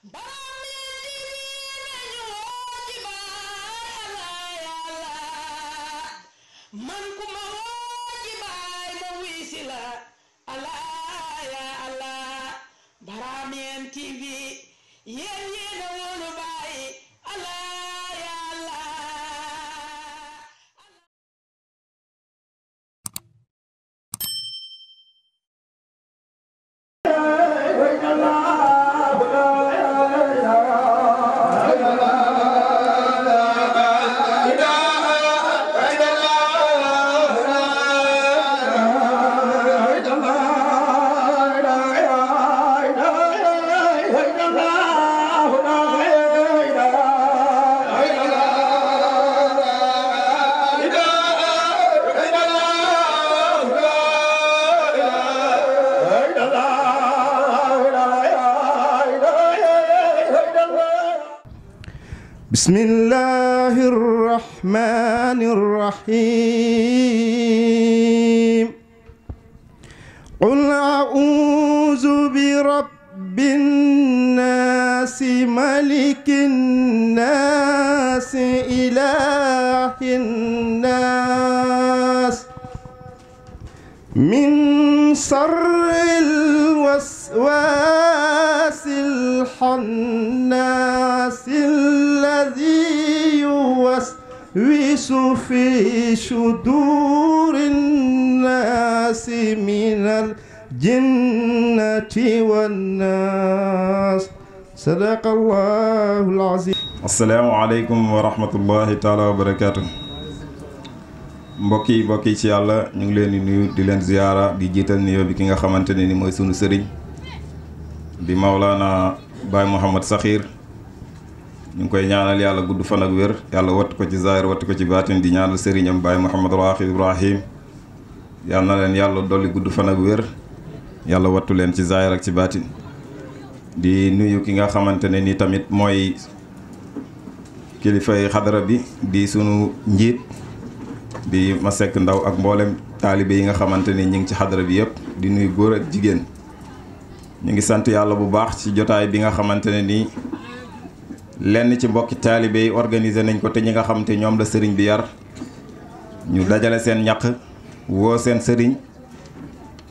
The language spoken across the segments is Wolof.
man ku ma woo ci baay ma wisi la allah ya allah Baramien TV yéen yéen a wóolu baay allah ya allah. بسم الله الرحمن الرحيم قل أعوذ برب الناس ملك الناس إله الناس من شر الوسواس الخناس الذي يوسوس في صدور الناس من الجنة والناس صدق الله العظيم. السلام عليكم ورحمة الله تعالى وبركاته. mbokki ci yàlla ñu ngi leen di nuyu di leen ziyaara di jiital nuyoo bi ki nga xamante ne ni mooy sunu sëriñ di Maulana Baye Mouhamad Sakhir ñu ngi koy ñaanal yàlla gudd fan ak wér yàlla wattu ko ci zahir wattu ko ci baatin di ñaanal sëriñam Baye Mouhamad Rakhid Ibrahim yàlla na leen yàlla dolli gudd fan ak wér yàlla wattu leen ci zahir ak ci baatin di nuyu ki nga xamante ne ni tamit mooy kilifay xadara bi di sunu njiit di Masek Ndaw ak mboolem taalibe yi nga xamante ni ñu ngi ci xadara bi yëpp di nuyu góor ak jigéen ñu ngi sant yàlla bu baax ci jotaay bi nga xamante ne nii lenn ci mbokki taalibe yi organisé nañ ko te ñi nga xamante ñoom la sëriñ bi yar ñu dajale seen ñaq woo seen sëriñ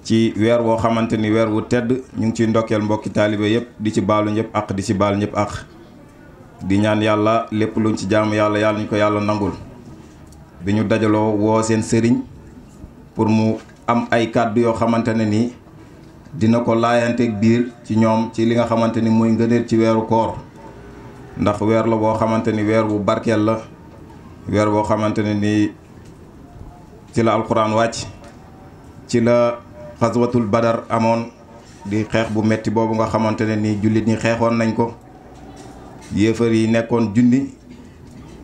ci weer woo xamante ni weer wu tedd ñu ngi ciy ndokkeel mbokki taalibe yëpp di ci baalu ñëpp ak di ci baal ñëpp ak di ñaan yàlla lépp luñ ci jaamu yàlla yàlla ñu ko yàlla nangul bi ñu dajaloo woo seen sëriñ pour mu am ay kàddu yoo xamante ne nii dina ko laayanteeg biir ci ñoom ci li nga xamante ni mooy ngëneel ci weeru koor ndax weer la boo xamante ni weer bu barkeel la weer boo xamante ne nii ci la alquran wàcc ci la xaswatul badar amoon di xeex bu metti boobu nga xamante ne nii jullit ñi xeexoon nañ ko yéefar yi nekkoon junni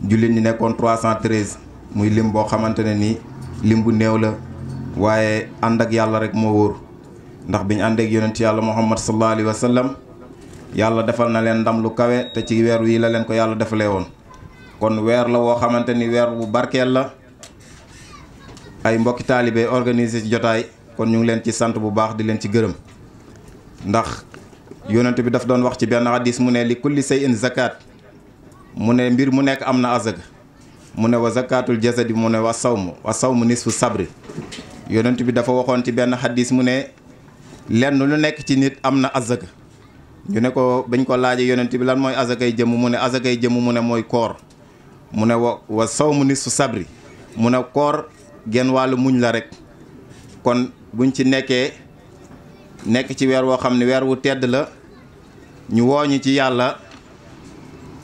jullit ñi nekkoon 313 muy lim boo xamante ne nii lim bu néew la waaye ànd ak yàlla rek moo wóor ndax biñu ànd ak yonent yàlla muhammad sallallahu alayhi wa sallam yàlla defal na leen ndam lu kawe te ci weer wi la leen ko yàlla defalee woon kon weer la woo xamante ni weer bu barkeel la ay mbokki taalibe organisé ci jotaay kon ñu ngi leen ci sant bu baax di leen ci gërëm ndax yonent bi daf doon wax ci benn hadis mu ne li kulli shay'in zakat mu ne mbir mu nekk am na azaka mu ne wa zakatul jasadi mu ne wa sawmu nisfu sabri yonent bi dafa waxoon ci benn hadis mu ne lenn lu nekk ci nit am na azaka ñu ne ko bañ ko laaje yonent bi lan mooy azakay jëmm mu ne azakay jëmm mu ne mooy koor mu ne wa sawmu nisfu sabri mu ne koor genn wàllu muñ la rek kon buñ ci nekkee nekk ci weer woo xam ne weer wu tedd la ñu wooñu ci yàlla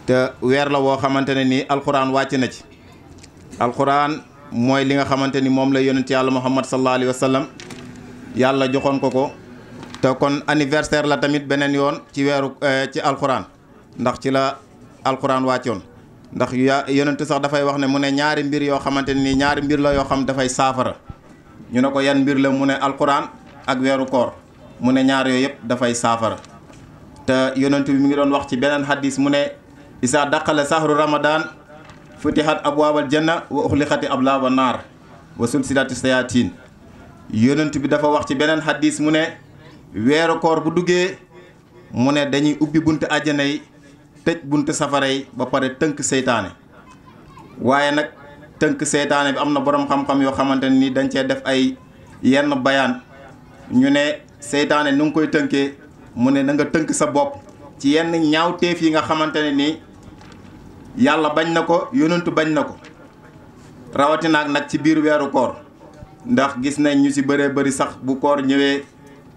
te weer la woo xamante ne nii alxuraan wàcc na ci alxuraan mooy li nga xamante ni moom la yonent yàlla muhammad sallallahu alayhi wa sallam yàlla joxoon ko te kon anniversaire la tamit beneen yoon ci weeru ci alxuraan ndax ci la alxuraan wàccoon ndax yonent sax dafay wax ne mu ne ñaari mbir yoo xamante ni ñaari mbir la yoo xam dafay saafara ñu ne ko yan mbir la mu ne alxuraan ak weeru koor mu ne ñaar yooyu yëpp dafay saafara te yonent bi mi ngi doon wax ci beneen hadis mu ne isa daqala sahru ramadan futihat abwaabal janna wa uxlixati ablaaba naar wa sulsilati sayatin yonent bi dafa wax ci beneen hadis mu ne weeru koor bu duggee mu ne dañuy ubbi buntu àjjana yi tëj buntu safara yi ba pare tënk seytaane. waaye nag tënk seytaane bi am na boroom xam-xam yoo xamante ne ni dañ cee def ay yenn bayaan ñu ne seytaane nu ngi koy tënkee mu ne na nga tënk sa bopp ci yenn ñaawteef yi nga xamante ne nii yàlla bañ na ko yonentu bañ na ko rawatinaak nag ci biir weeru koor ndax gis nañ ñu ci bëree bëri sax bu koor ñëwee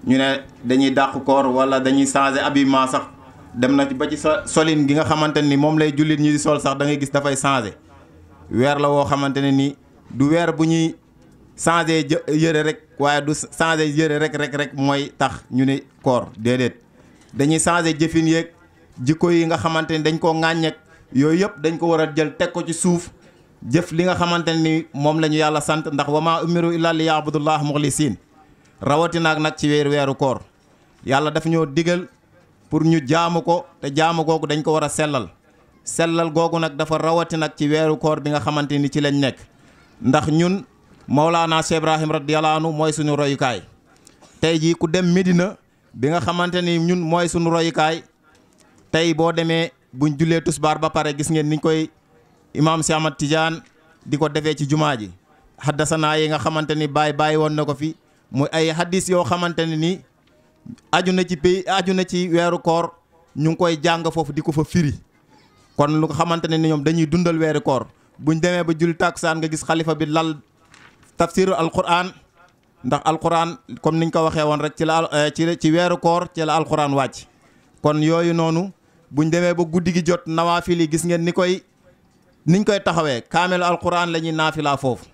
ñu ne dañuy dàq koor wala dañuy changer habillement sax dem na ba ci sa solin gi nga xamante ni moom lay jullit ñi di sol sax da ngay gis dafay changer. weer la woo xamante ne ni du weer bu ñuy changer yëre rek waaye du changer yëre rek mooy tax ñu ne koor déedéet dañuy changer jëfin yeeg jikko yi nga xamante ni dañ koo ŋàññeek yooyu yëpp dañ ko war a jël teg ko ci suuf jëf li nga xamante ni moom la ñu yàlla sant ndax wa maa umiru illa li yaabudullah muxlisiin rawatinaak nag ci weeru koor yàlla daf ñoo digal pour ñu jaamu ko te jaamu googu dañ ko war a sellal googu nag dafa rawati nag ci weeru koor bi nga xamante ni ci lañ nekk ndax ñun Mawlaana Cheikh Ibrahim radiyallahu anhu mooy suñu royukaay tey jii ku dem Medina bi nga xamante ni ñun mooy suñu royukaay tey boo demee buñ jullee tusbaar ba pare gis ngeen niñ koy imaam Cheikh Ahmad Tidiane di ko defee ci jumaa ji haddasanaa yi nga xamante ni bàyyi woon na ko fi muy ay hadis yoo xamante ne ni aju na ci weeru koor ñu ngi koy jàng foofu di ko fa firi kon lu nga xamante ne ni ñoom dañuy dundal weeru koor buñ demee ba julli tàkkusaan nga gis xalifa bi lal tafsiru alquran ndax alquran comme niñ ko waxee woon rek ci weeru koor ci la alquran wàcc kon yooyu noonu buñ demee ba guddi gi jot nawaafil yi gis ngeen niñ koy taxawee kaamelu alquran la ñuy naafilaa foofu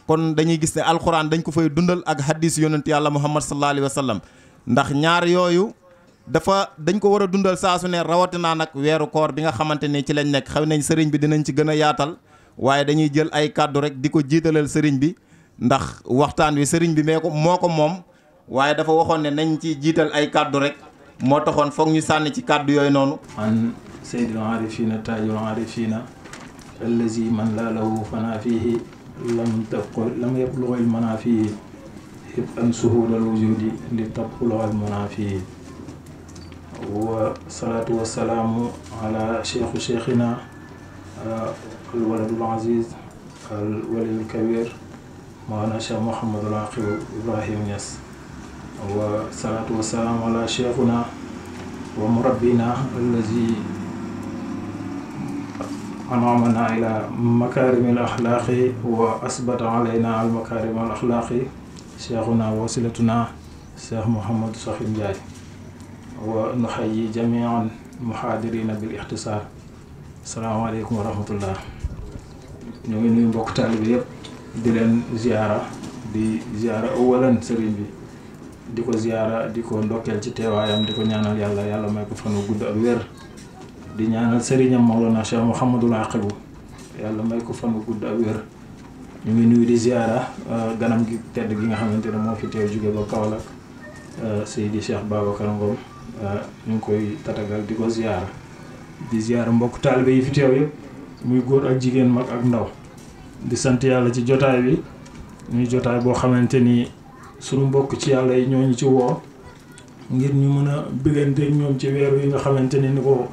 kon dañuy gis ne alquran dañ ko fay dundal ak hadis yonent yàlla muhammad sallallahu alayhi wa sallam ndax ñaar yooyu dañ ko war a dundal saa su ne rawatinaa nag weeru koor bi nga xamante ni ci lañ nekk xaw nañ sëriñ bi dinañ ci gën a yaatal waaye dañuy jël ay kàddu rek di ko jiitalal sëriñ bi ndax waxtaan wi sëriñ bi moo ko moom waaye dafa waxoon ne nañ ci jiital ay kàddu rek moo taxoon foog ñu sànni ci kàddu yooyu noonu an sayyidil arifina tajul arifina allazi man laa lahu fana fihi lam yablughil mana fihi hib an suhudal wujudi li tablughal mana fihi wa salaatu wa salaamu ala cheikhina alwaladul aziz alwaliyul kabir maana cheikh Mouhamadul Aqib Ibrahim Niass wa salaatu wa salaamu ala cheikhuna wa murabbina allazi an'amana ila makarimil axlaaqi wa asbata alayna al makarimal axlaaqi cheikhuna wasilatuna cheikh Mouhamadou Sakhir Ndiaye wa nuxayi jamian muhaadirina bil ixtisaar asalaamaaleykum wa rahmatullah ñoo ngi nuyu mbokk taalibe yëpp di leen ziyaara awalan sëriñ bi di ko ziyaara di ko ndokkeel ci teewaayam di ko ñaanal yàlla may ko fan wu gudd ak wér di ñaanal sëriñam Mawlana Cheikh Mouhamadul Aqib yàlla may ko fan wu gudd ak wér ñu ngi nuyu di ziyaara ganam gi tedd gi nga xamante ne moo fi teew jóge ba Kaolack Seydi Cheikh Babacar Ngom ñu ngi koy tatagal di ko ziyaara mbokk taalibe yi fi teew yëpp muy góor ak jigéen mag ak ndaw di sant yàlla ci jotaay bi muy jotaay boo xamante ni sunu mbokk ci yàlla yi ñoo ñu ci woo ngir ñu mën a bëggante ñoom ci weer yi nga xamante ni ko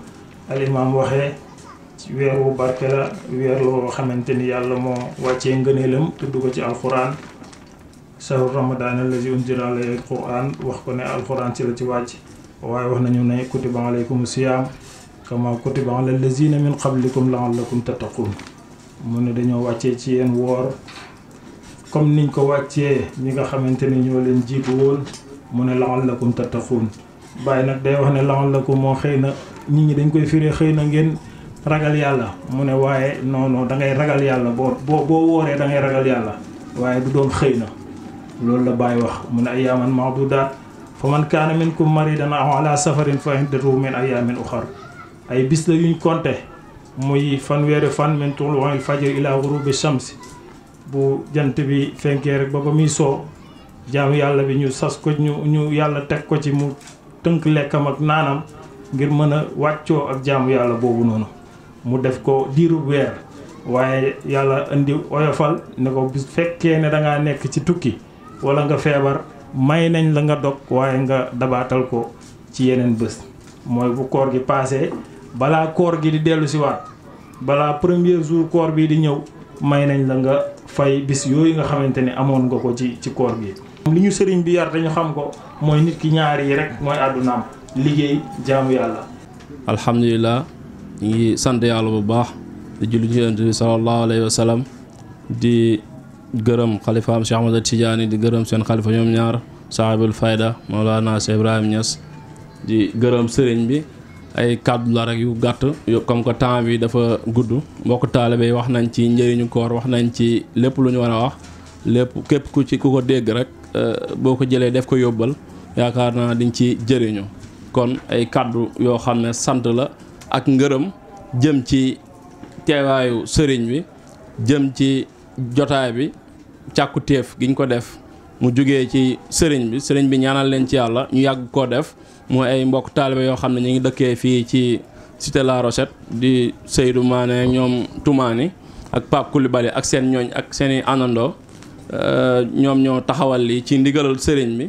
alimaam waxee ci weeru barke la weer loo xamante ni yàlla moo wàccee ngëneelam tudd ko ci alquran shahru ramadan allazi unzila alayhi alquran wax ko ne alquran ci la ci wàcc waaye wax nañu ne kutiba alaykum siyaam kama kutiba ala allazina min qablikum la'allakum tattaqun mu ne dañoo wàccee ci yéen woor comme niñ ko wàccee ñi nga xamante ni ñoo leen jiitu woon mu ne la'allakum tattaqun bàyyi nag day wax ne la'allakum moo xëy na nit ñi dañ koy firee xëy na ngeen ragal yàlla mu ne waaye non da ngay ragal yàlla boo wooree da ngay ragal yàlla waaye du doon xëy na loolu la bàyyi wax mu ne ayyaaman ma'duudaat fa man kaana minkum maridan aw ala safarin fa iddatu min ayyaamin uxar ay bis la yuñ compté muy fanweeri fan min tuluu'il fajr ila ghurubi shams bu jant bi fenkee rek ba muy soo jaamu yàlla bi ñu sas ko ñu yàlla teg ko ci mu tënk lekkam ak naanam ngir mën a wàccoo ak jaamu yàlla boobu noonu mu def ko diiru weer waaye yàlla indi oyofal ne ko bis fekkee ne dangaa nekk ci tukki wala nga feebar may nañ la nga dog waaye nga dabaatal ko ci yeneen bés mooy bu koor gi passé balaa koor gi di dellu si waat balaa premier jour koor bii di ñëw may nañ la nga fay bis yooyu nga xamante ne amoon nga ko ci koor gi. li ñu sëriñ bi yar te ñu xam ko mooy nit ki ñaar yi rek mooy àddunaam liggéey jaamu yàlla. alhamdulilah ñu ngi sant yàlla bu baax di julli ci Yonent bi sallallahu alayhi wa sallam di gërëm xalifaam Cheikh Ahmad Tidiane di gërëm seen xalifa ñoom ñaar saahibul fayda Mawlana Cheikh Ibrahim Niass di gërëm sëriñ bi. ay kàddu la rek yu gàtt comme que temps bi dafa gudd mbokk taalibe yi wax nañ ci njëriñu koor wax nañ ci lépp lu ñu war a wax lépp képp ku ko dégg rek boo ko jëlee def ko yóbbal yaakaar naa diñ ci jëriñu kon ay kàddu yoo xam ne sant la ak ngërëm jëm ci teewaayu sëriñ bi jëm ci jotaay bi càkku téef giñ ko def mu jugee ci sëriñ bi ñaanal leen ci yàlla ñu yàgg koo def mooy ay mbokk taalibe yoo xam ne ñu ngi dëkkee fii ci cité La Rochette di Seydou Mané ñoom Toumani ak Pape Coulibaly ak seen ñooñ ak seen i àndandoo ñoom ñoo taxawal lii ci ndigalal sëriñ bi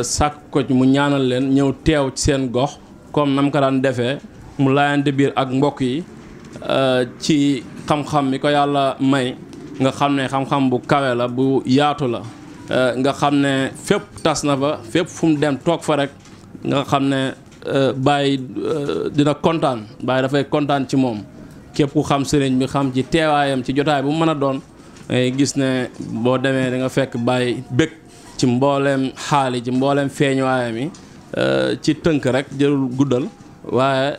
sàkk ko mu ñaanal leen ñëw teew ci seen gox comme nam ko daan defee mu laayante biir ak mbokk yi ci xam-xam mi ko yàlla may nga xam ne xam-xam bu kawe la bu yaatu la nga xam ne fépp tas na fa fépp fu mu dem toog fa rek nga xam ne Baye dina kontaan Baye dafay kontaan ci moom képp ku xam sëriñ bi xam ci teewaayam ci jotaay bu mën a doon gis ne boo demee da nga fekk Baye bëgg ci mbooleem xaali ci mbooleem feeñuwaayam yi ci tënk rek jërul guddal waaye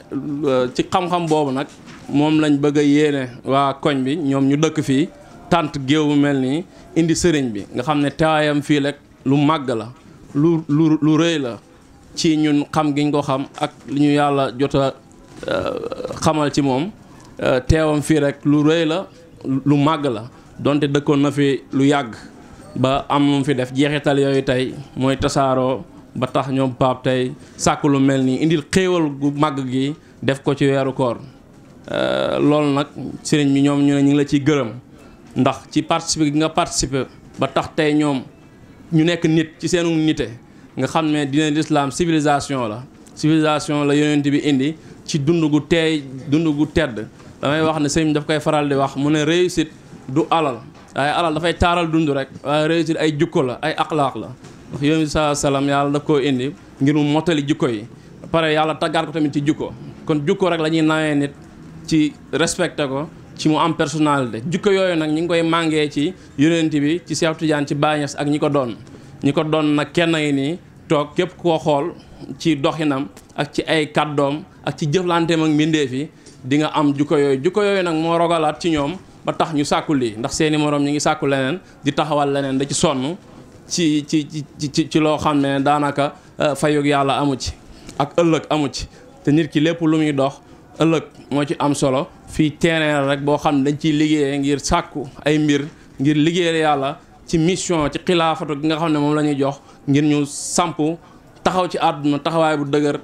ci xam-xam boobu nag moom lañ bëgg a yéene waa koñ bi ñoom ñu dëkk fii tant géew bu mel nii indi sëriñ bi nga xam ne teewaayam fii rek lu màgg la lu rëy la ci ñun xam giñ ko xam ak li ñu yàlla jot a xamal ci moom teewam fii rek lu rëy la lu màgg la donte dëkkoon na fi lu yàgg ba am mu fi def jeexital yooyu tey mooy tasaaroo ba tax ñoom Pape tey sàkk lu mel nii indil xéewal gu màgg gi def ko ci weeru koor loolu nag sëriñ bi ñoom ñu ne ñu ngi la ciy gërëm ndax ci participer gi nga participer ba tax tey ñoom ñu nekk nit ci seenu nite nga xam ne dina lislaam civilisation la yonent bi indi ci dund gu teey dund gu tedd damay wax ne sëñ daf koy faral di wax mu ne réussite du alal waaye alal dafay taaral dund rek waaye réussite ay jukko la ay axlaaq la ndax yonent bi saa salaam yàlla daf koo indi ngir mu mottali jukko yi pare yàlla taggaat ko tamit ci jukko kon jukko rek la ñuy nawee nit ci respecté ko ci mu am personnalité jukko yooyu nag ñi ngi koy màngee ci yonent bi ci Cheikh Tidiane ci Baye Niass ak ñi ko doon nag kenn yi nii toog képp koo xool ci doxinam ak ci ay kàddoom ak ci jëflanteem ak mbindeef yi di nga am jukko yooyu nag moo rogalaat ci ñoom ba tax ñu sàkku lii ndax seeni moroom ñi ngi sàkku leneen di taxawal leneen da ci sonn ci loo xam ne daanaka fayug yàlla amu ci ak ëllëg amu ci te nit ki lépp lu muy dox ëllëg moo ci am solo fii terrain rek boo xam ne dañ ciy liggéeyee ngir sàkku ay mbir ngir liggéeyal yàlla ci mission ci xilaafatu gi nga xam ne moom la ñuy jox ngir ñu samp taxaw ci àdduna taxawaay bu dëgër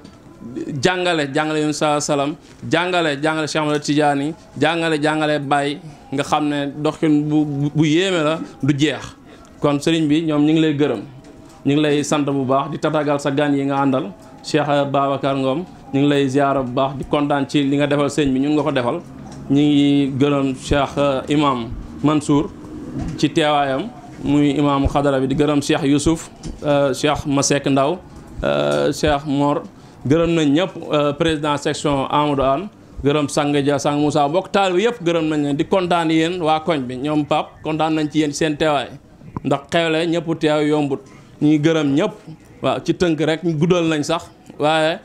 jàngale yoon saa salaam jàngale Cheikh Ahmad Tidiane jàngale Baye nga xam ne doxin bu yéeme la du jeex kon sëriñ bi ñoom ñu ngi lay gërëm ñu ngi lay sant bu baax di tatagal sa gan yi nga àndal Cheikh Babacar Ngom ñu ngi lay ziara bu baax di kontaan ci li nga defal sëñ bi ñun nga ko defal ñu ngi gërëm Cheikh Imam Mansour ci teewaayam muy imaamu xadara bi di gërëm Cheikh Youssouf Cheikh Masek Ndaw Cheikh Mor gërëm nañ ñëpp président section Amadou Anne gërëm Sang Dia Sang Moussa bokk taal bi yëpp gërëm nañ leen di kontaan yéen waa koñ bi ñoom Pape kontaan nañ ci yéen seen teewaay ndax xewle ñëpp teew yombut ñu ngi gërëm ñëpp waaw ci tënk rek ñu guddal nañ sax waaye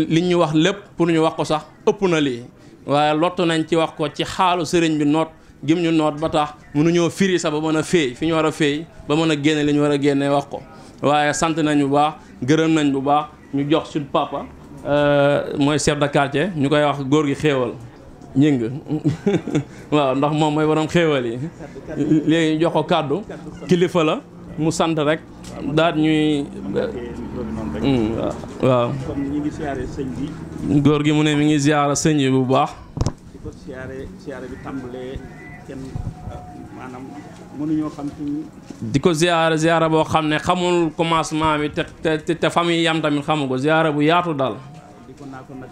li ñu wax lépp pour ñu wax ko sax ëpp na lii waaye lott nañ ci wax ko ci xaalu sëriñ bi noot gim ñu noot ba tax mënuñoo firi sax ba mën a féey fi ñu war a féey ba mën a génne li ñu war a génne wax ko waaye sant nañ bu baax gërëm nañ bu baax ñu jox suñu papa mooy chef de quartier ñu koy wax góor gi xéewal ñing waaw ndax moom mooy borom xéewal yi léegi ñu jox ko kàddu kilifa la mu sant rek daal ñuy waaw kon ñu ngi siyaare sëñ bi góor gi mu ne mi ngi ziyaara sëñ bi bu baax di ko siyaare bi tàmbalee kenn maanaam mënuñoo xam ci di ko ziyaara boo xam ne xamul commencement bi te fa muy yam tamit xamu ko ziyaara bu yaatu daal kon naa ko nag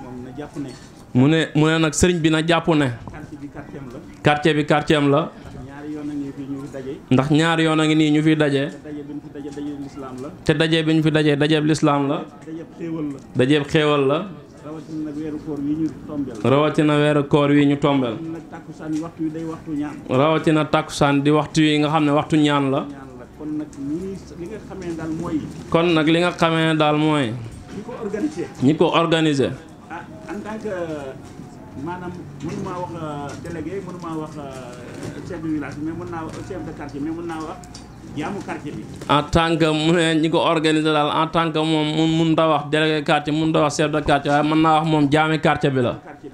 moom na jàpp ne. mu ne nag sëriñ bi na jàpp ne. quartier bi quartier la. quartier bi quartier am la. ñaari yoon a ngi fi ñu fi daje. ndax ñaari yoon a ngi nii ñu fi daje. te daje bi ñu fi daje daje lislaam la. te daje bi ñu fi daje dajeeb lislaam la. dajeeb xéewal la. dajeeb xéewal la. rawatina nag weeru koor wi ñu tombel. rawatina weeru koor wi ñu tombel. nag tàkkusaan waxtu wi day waxtu ñaan. rawatina tàkkusaan di waxtu yi nga xam ne waxtu ñaan la. kon nag li nga xamee daal mooy. kon nag li nga xamee daal mooy. ñi ko organisé. ah en tant que maanaam mënumaa wax délégué mënumaa wax chef de village mais mën naa wax chef de quartier mais mën naa wax jaamu quartier bi. en tant que mu ne ñi ko organisé daal en tant que moom mun ta wax délégué quartier mun ta wax chef de quartier waaye mën naa wax moom jaami quartier bi la.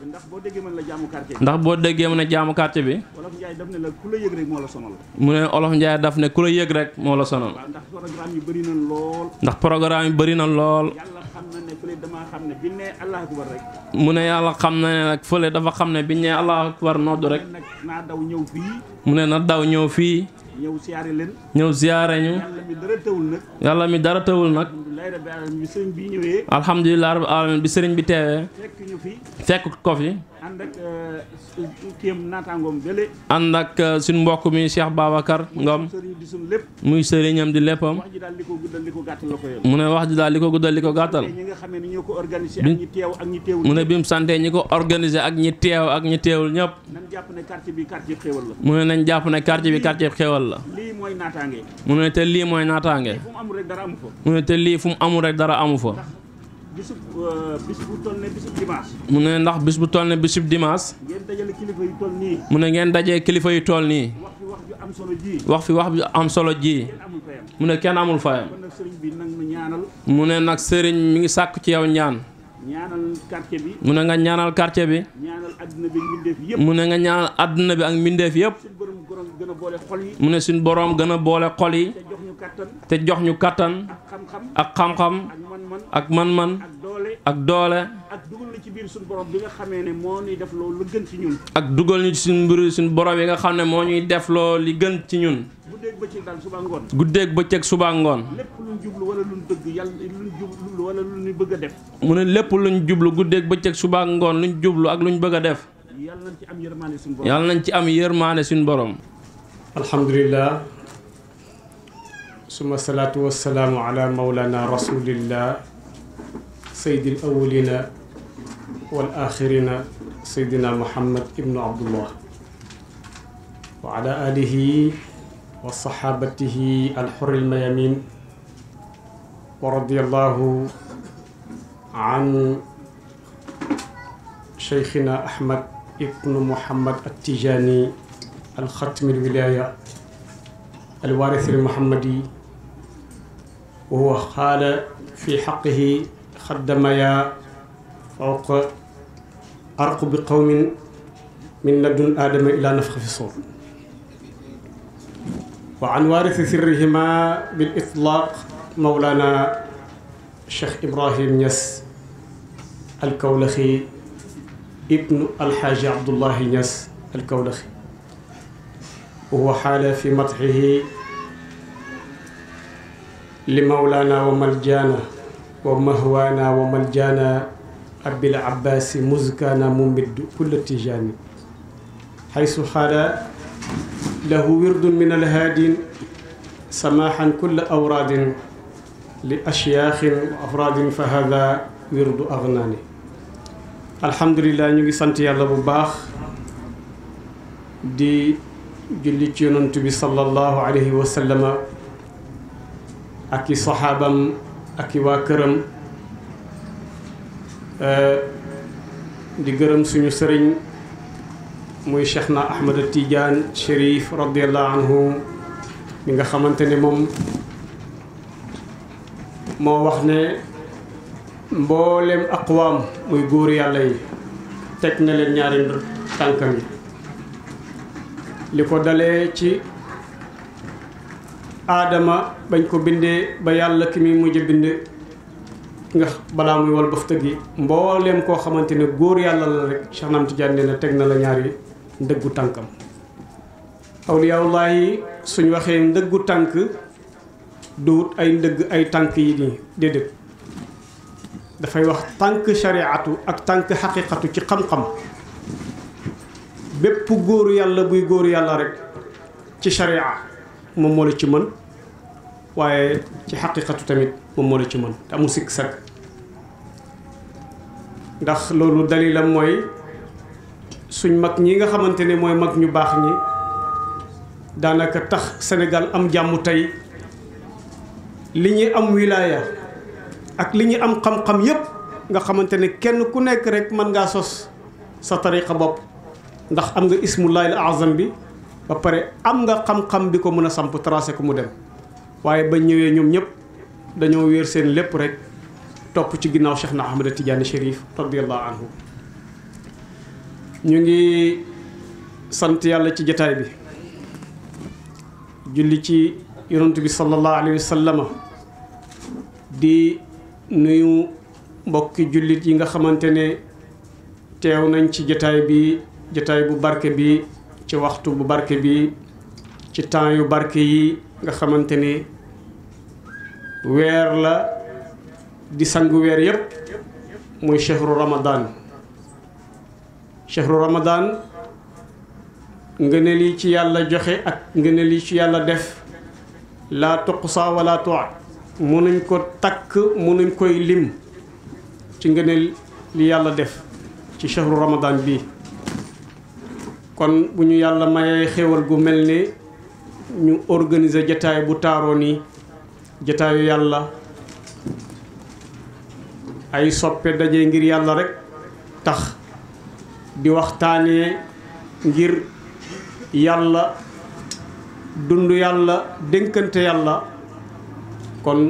ndax boo déggee mën la jaamu quartier bi. ndax boo déggee mën a jaamu quartier bi. Olof Njaay daf ne la ku la yëg rek moo la sonal. mu ne Olof Njaay daf ne ku la yëg rek moo la sonal. waaw ndax programme yi bëri na lool. ndax programme yi bëri na lool. yàlla xam na ne fële damaa xam ne bi ne Allahu akbar rek. mu ne yàlla xam na ne nag fële dafa xam ne bi ñu nee Allahu akbar noddu rek. nag naa daw ñëw fii. mu ne na daw ñëw fii. ñëw siyaare leen. ñëw siyaare ñu. yàlla mi dara tawul nag. yàlla mi dara tawul nag. alhamdulilah rabbil alamin bi sëriñ bi ñëwee. alhamdulilah rabbil alamin bi sëriñ bi teewee. fekk ñu fi. fekk ko fi. ànd ak kéem naataangoom bële. ànd ak suñu mbokk mi Cheikh Babacar Ngom. sëriñ di suñu lépp. muy sëriñam di léppam. wax ji daal li ko guddal li ko gàttal la ko yem. mu ne wax ji daal li ko guddal li ko gàttal. ñi nga xam ne ñoo ko organisé ak ñi teew ak ñi teewul. mu ne bi mu santee ñi ko organisé ak ñi teew ak ñi teewul ñëpp. nañ jàpp ne quartier bi quartier xéewal la. mu ne nañ jàpp ne quartier bi quartier xéewal la. lii mooy naataange. mu ne te lii mooy naataange. fu mu amul rek dara amu fa. mu ne te lii fu mu amul rek dara amu fa. bis bu toll ne bisub dimanche. mu ne ndax bis bu toll ne bisub dimanche. ngeen dajale kilifa yu toll nii. mu ne ngeen dajee kilifa yu toll nii. wax fi wax ju am solo ji. wax fi wax ju am solo ji. kenn amul fayam. mu ne kenn amul fayam. kon nag sëriñ bi nag ma ñaanal. mu ne nag sëriñ mi ngi sàkk ci yow ñaan. ñaanal quartier bi. mu ne nga ñaanal quartier bi. ñaanal adduna bi mbindeef yëpp. mu ne nga ñaanal adduna bi ak mbindeef yëpp. suñu borom gën a boole xol yi. mu ne suñu borom gën a boole xol yi. te jox ñu kattan. te jox ñu kattan. ak xam-xam. ak man-man. ak doole. ak doole. ak dugal na ci biir suñu borom bi nga xamee ne moo ñuy def loolu lu gën ci ñun. ak dugal ñu ci suñu mbir suñu borom yi nga xam ne moo ñuy def loo li gën ci ñun. guddeeg bëccëg daal suba ngoon. guddeeg bëccëg suba ngoon. lépp luñ jublu wala luñ bëgg yàlla luñ jublu wala luñ bëgg a def. mu ne lépp luñ jublu guddeeg bëccëg suba ngoon luñ jublu ak luñ bëgg a def. yàlla nañ ci am yërmaane suñu borom. yàlla nañ ci am yërmaane suñu borom. alhamdulillah summa salaatu wassalaamu ala mawlana rasulillah sayyidil awwalina wal axirina sayyidina muhammad ibnu abdullah wa ala alihi wa saxaabatihi alxurril mayamin wa radiyallahu an cheikhina ahmad ibnu muhammad attijani alxatmi alwilaya alwaarisi almuhammadi wa huwa qaala fi xaqihi xaddamaya fawqa arqubi qawmin min ladun aadama ila nafxi fi suur wa an waarisi sirrihima bil itlaaq mawlana Cheikh Ibrahim Niass alkawlaxi ibnu alxaaji Abdullahi Niass alkawlaxi wa huwa xaala fi madxihi li mawlana wa maljaana wa mahwaana wa maljaana abil abbaasi muzkaana mumiddu kulla tijaani xaysu xaala lahu wirdun min alhaadin samaaxan kulla awraadin li ashyaaxin wa afraadin fa hada wirdu agnaani. alhamdulilah ñu ngi sant yàlla bu baax di julli ci yonent bi sallallahu alayhi wa sallama ak i saxaabam ak i waa këram di gërëm suñu sëriñ muy Cheikh na Ahmad Tidiane Chérif radiallahu anhu mi nga xamante ne moom moo wax ne mboolem aqwaam muy góor yàlla yi teg na leen ñaari tànkam yi li ko dalee ci aadama bañ ko bindee ba yàlla ki muy mujj bind nga balaa muy wal bafta gi mbooleem koo xamante ne góor yàlla la rek Cheikh Naam Tidiane nee na teg na la ñaari ndëggu tànkam awliyaullahi suñ waxee ndëggu tànk duut ay ndëgg ay tànk yi nii déedéet dafay wax tànk shariatu ak tànk xaqiqatu ci xam-xam bépp góoru yàlla buy góoru yàlla rek ci sharia moom moo la ci mën waaye ci xaqiqatu tamit moom moo la ci mën te amul sikk sakk ndax loolu dalilam mooy suñ mag ñi nga xamante ne mooy mag ñu baax ñi daanaka tax Sénégal am jàmm tey li ñuy am wilaaya ak li ñuy am xam-xam yépp nga xamante ne kenn ku nekk rek mën ngaa sos sa tariqa bopp ndax am nga ismullahi al azam bi ba pare am nga xam-xam bi ko mën a samp tracé ko mu dem waaye ba ñëwee ñoom ñëpp dañoo wéer seen lépp rek topp ci ginnaaw Cheikh na Ahmad Tidiane Chérif radiyallahu anhu ñu ngi sant yàlla ci jataay bi julli ci yonent bi sallallahu alayhi wa sallama di nuyu mbokki jullit yi nga xamante ne teew nañ ci jataay bi jataay bu barke bi ci waxtu bu barke bi ci temps yu barke yi nga xamante ne weer la di sangu weer yépp muy chehru ramadan chehru ramadan ngëneel yi ci yàlla joxe ak ngëneel yi ci yàlla def laa tuqsa wala tuat mënuñ ko takk mënuñ koy lim ci ngëneel li yàlla def ci chehru ramadan bi kon bu ñu yàlla mayee xéewal gu mel ni ñu organiser jataay bu taaroo nii jataayu yàlla ay soppe daje ngir yàlla rek tax di waxtaanee ngir yàlla dund yàlla dénkante yàlla kon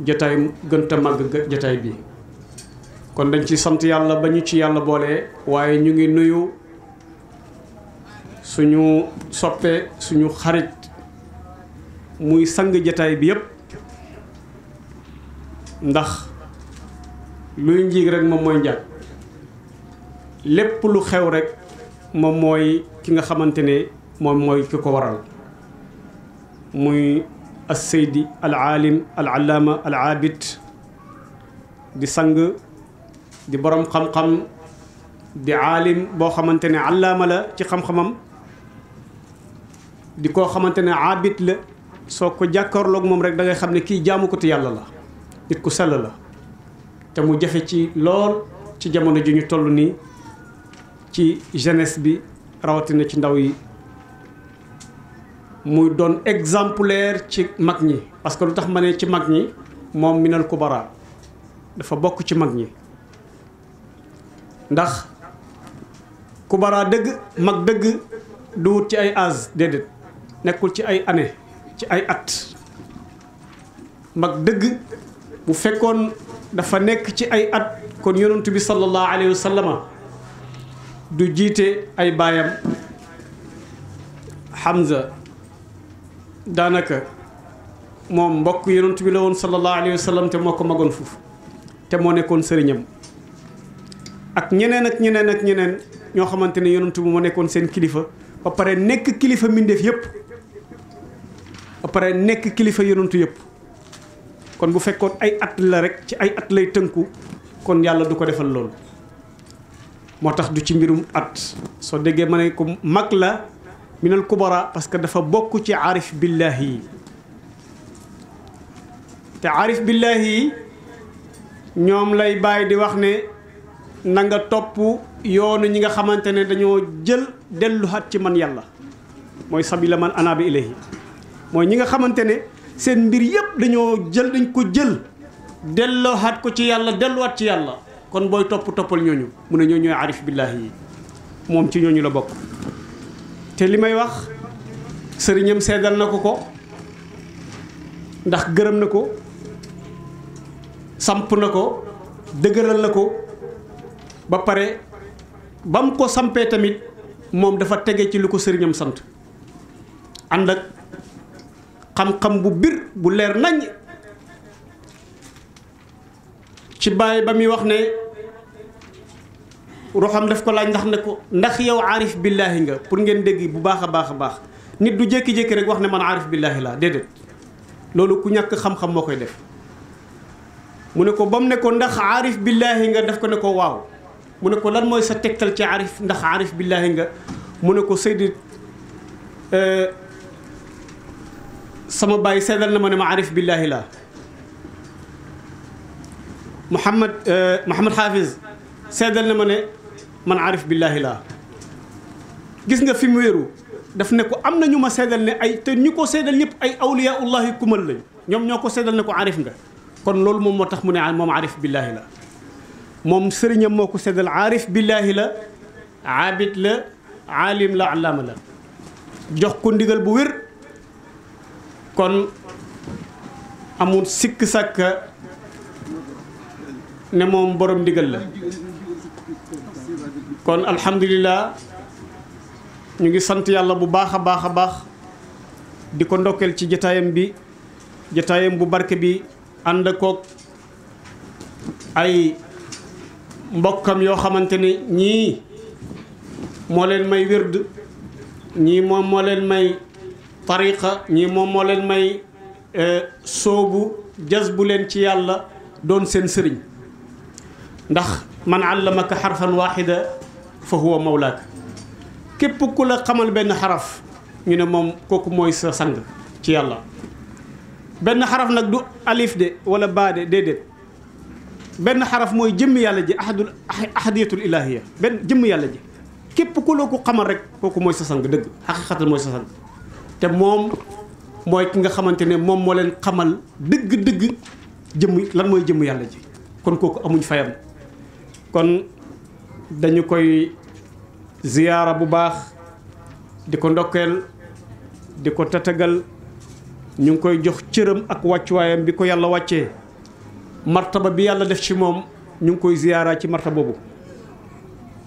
jataay gënta màgg jataay bi kon dañ ci sant yàlla ba ñu ci yàlla boole waaye ñu ngi nuyu suñu soppe suñu xarit muy sang jataay bi yépp ndax luy njiig rek moom mooy njaag lépp lu xew rek moom mooy ki nga xamante ne moom mooy ki ko waral muy as-seydi al aalim al allaama al aabid di sang di borom xam-xam di aalim boo xamante ne allaama la ci xam-xamam di koo xamante ne aabid la soo ko jàkkaarloog moom rek da ngay xam ne kii jaamu ko te yàlla la nit ku sell la te mu jafe ci lool ci jamono ji ñu toll nii ci jeunesse bi rawatina ci ndaw yi muy doon exemplaire ci mag ñi parce que lu tax ma ne ci mag ñi moom minal kubara dafa bokk ci mag ñi ndax kubara dëgg mag dëgg du wut ci ay âge déedéet nekkul ci ay année ci ay at mag dëgg bu fekkoon dafa nekk ci ay at kon yonent bi sallallahu alayhi wa sallama du jiite ay baayam Hamza daanaka moom mbokk yonent bi la woon sallallahu alayhi wa sallam te moo ko magoon foofu te moo nekkoon sëriñam ak ñeneen ak ñeneen ak ñeneen ñoo xamante ne yonent bi moo nekkoon seen kilifa ba pare nekk kilifa mbindeef yépp ba pare nekk kilifa yonentu yépp kon bu fekkoon ay at la rek ci ay at lay tënku kon yàlla du ko defal loolu moo tax du ci mbirum at soo déggee ma ne ko mag la minal kubara parce que dafa bokk ci aarif billahi yi te aarif billahi yi ñoom lay bàyyi di wax ne na nga topp yoonu ñi nga xamante ne dañoo jël delluwaat ci man yàlla mooy sabila man anaba ilayhi mooy ñi nga xamante ne seen mbir yépp dañ ko jël delloowaat ko ci yàlla delluwaat ci yàlla kon booy toppal ñooñu mu ne ñooy arif billahi yi moom ci ñooñu la bokk te li may wax sëriñam seedal na ko ndax gërëm na ko samp na ko dëgëral na ko ba pare ba mu ko sampee tamit moom dafa tege ci lu ko sëriñam sant ànd ak xam-xam bu bir bu leer nañ ci bàyyi ba muy wax ne ruuxam daf ko laaj ndax yow aarif billaahi nga pour ngeen dégg bu baax a baax nit du jékki-jékki rek wax ne man aarif billaahi laa déedéet loolu ku ñàkk xam-xam moo koy def mu ne ko ba mu ne ko ndax aarif billaahi nga def ko ne ko waaw mu ne ko lan mooy sa tegtal ci aarif ndax aarif billaahi nga mu ne ko Seydi sama baay seedal na ma ne ma aarif billaahi laa Mouhamad Hafiz seedal na ma ne man aarif billaahi laa gis nga fi mu wéeru daf ne ko am na ñu ma seedal ne ay te ñu ko seedal ñëpp ay awliyaullahi kumal lañ ñoom ñoo ko seedal ne ko aarif nga kon loolu moom moo tax mu ne moom aarif billaahi la moom sëriñam moo ko seddal aarif billaahi la aabid la aalim la allaama la jox ko ndigal bu wér kon amul sikk sàkka ne moom borom ndigal la kon alhamdulillah ñu ngi sant yàlla bu baax a baax a baax di ko ndokkeel ci jataayam bu barke bi ànd koog ay mbokkam yoo xamante ne ñii moo leen may wird ñii moom moo leen may tariqa ñii moom moo leen may soobu jazbu leen ci yàlla doon seen sëriñ ndax man allamaka xarfan waaxida fa huwa mawlaaka képp ku la xamal benn xaraf ñu ne moom kooku mooy sa sang ci yàlla benn xaraf nag du alif de wala baa de déedéet benn xaraf mooy jëmm yàlla ji ahadiyatul ilahiya benn jëmm yàlla ji képp ku la ko xamal rek kooku mooy sa sang dëgg xaqiqatan mooy sa sang te moom mooy ki nga xamante ne moom moo leen xamal dëgg-dëgg jëmm lan mooy jëmm yàlla ji kon kooku amuñ fayam kon dañu koy ziyaara bu baax di ko ndokkeel di ko tatagal ñu ngi koy jox cëram ak wàccuwaayam bi ko yàlla wàccee martaba bi yàlla def ci moom ñu ngi koy ziyaara ci martaba boobu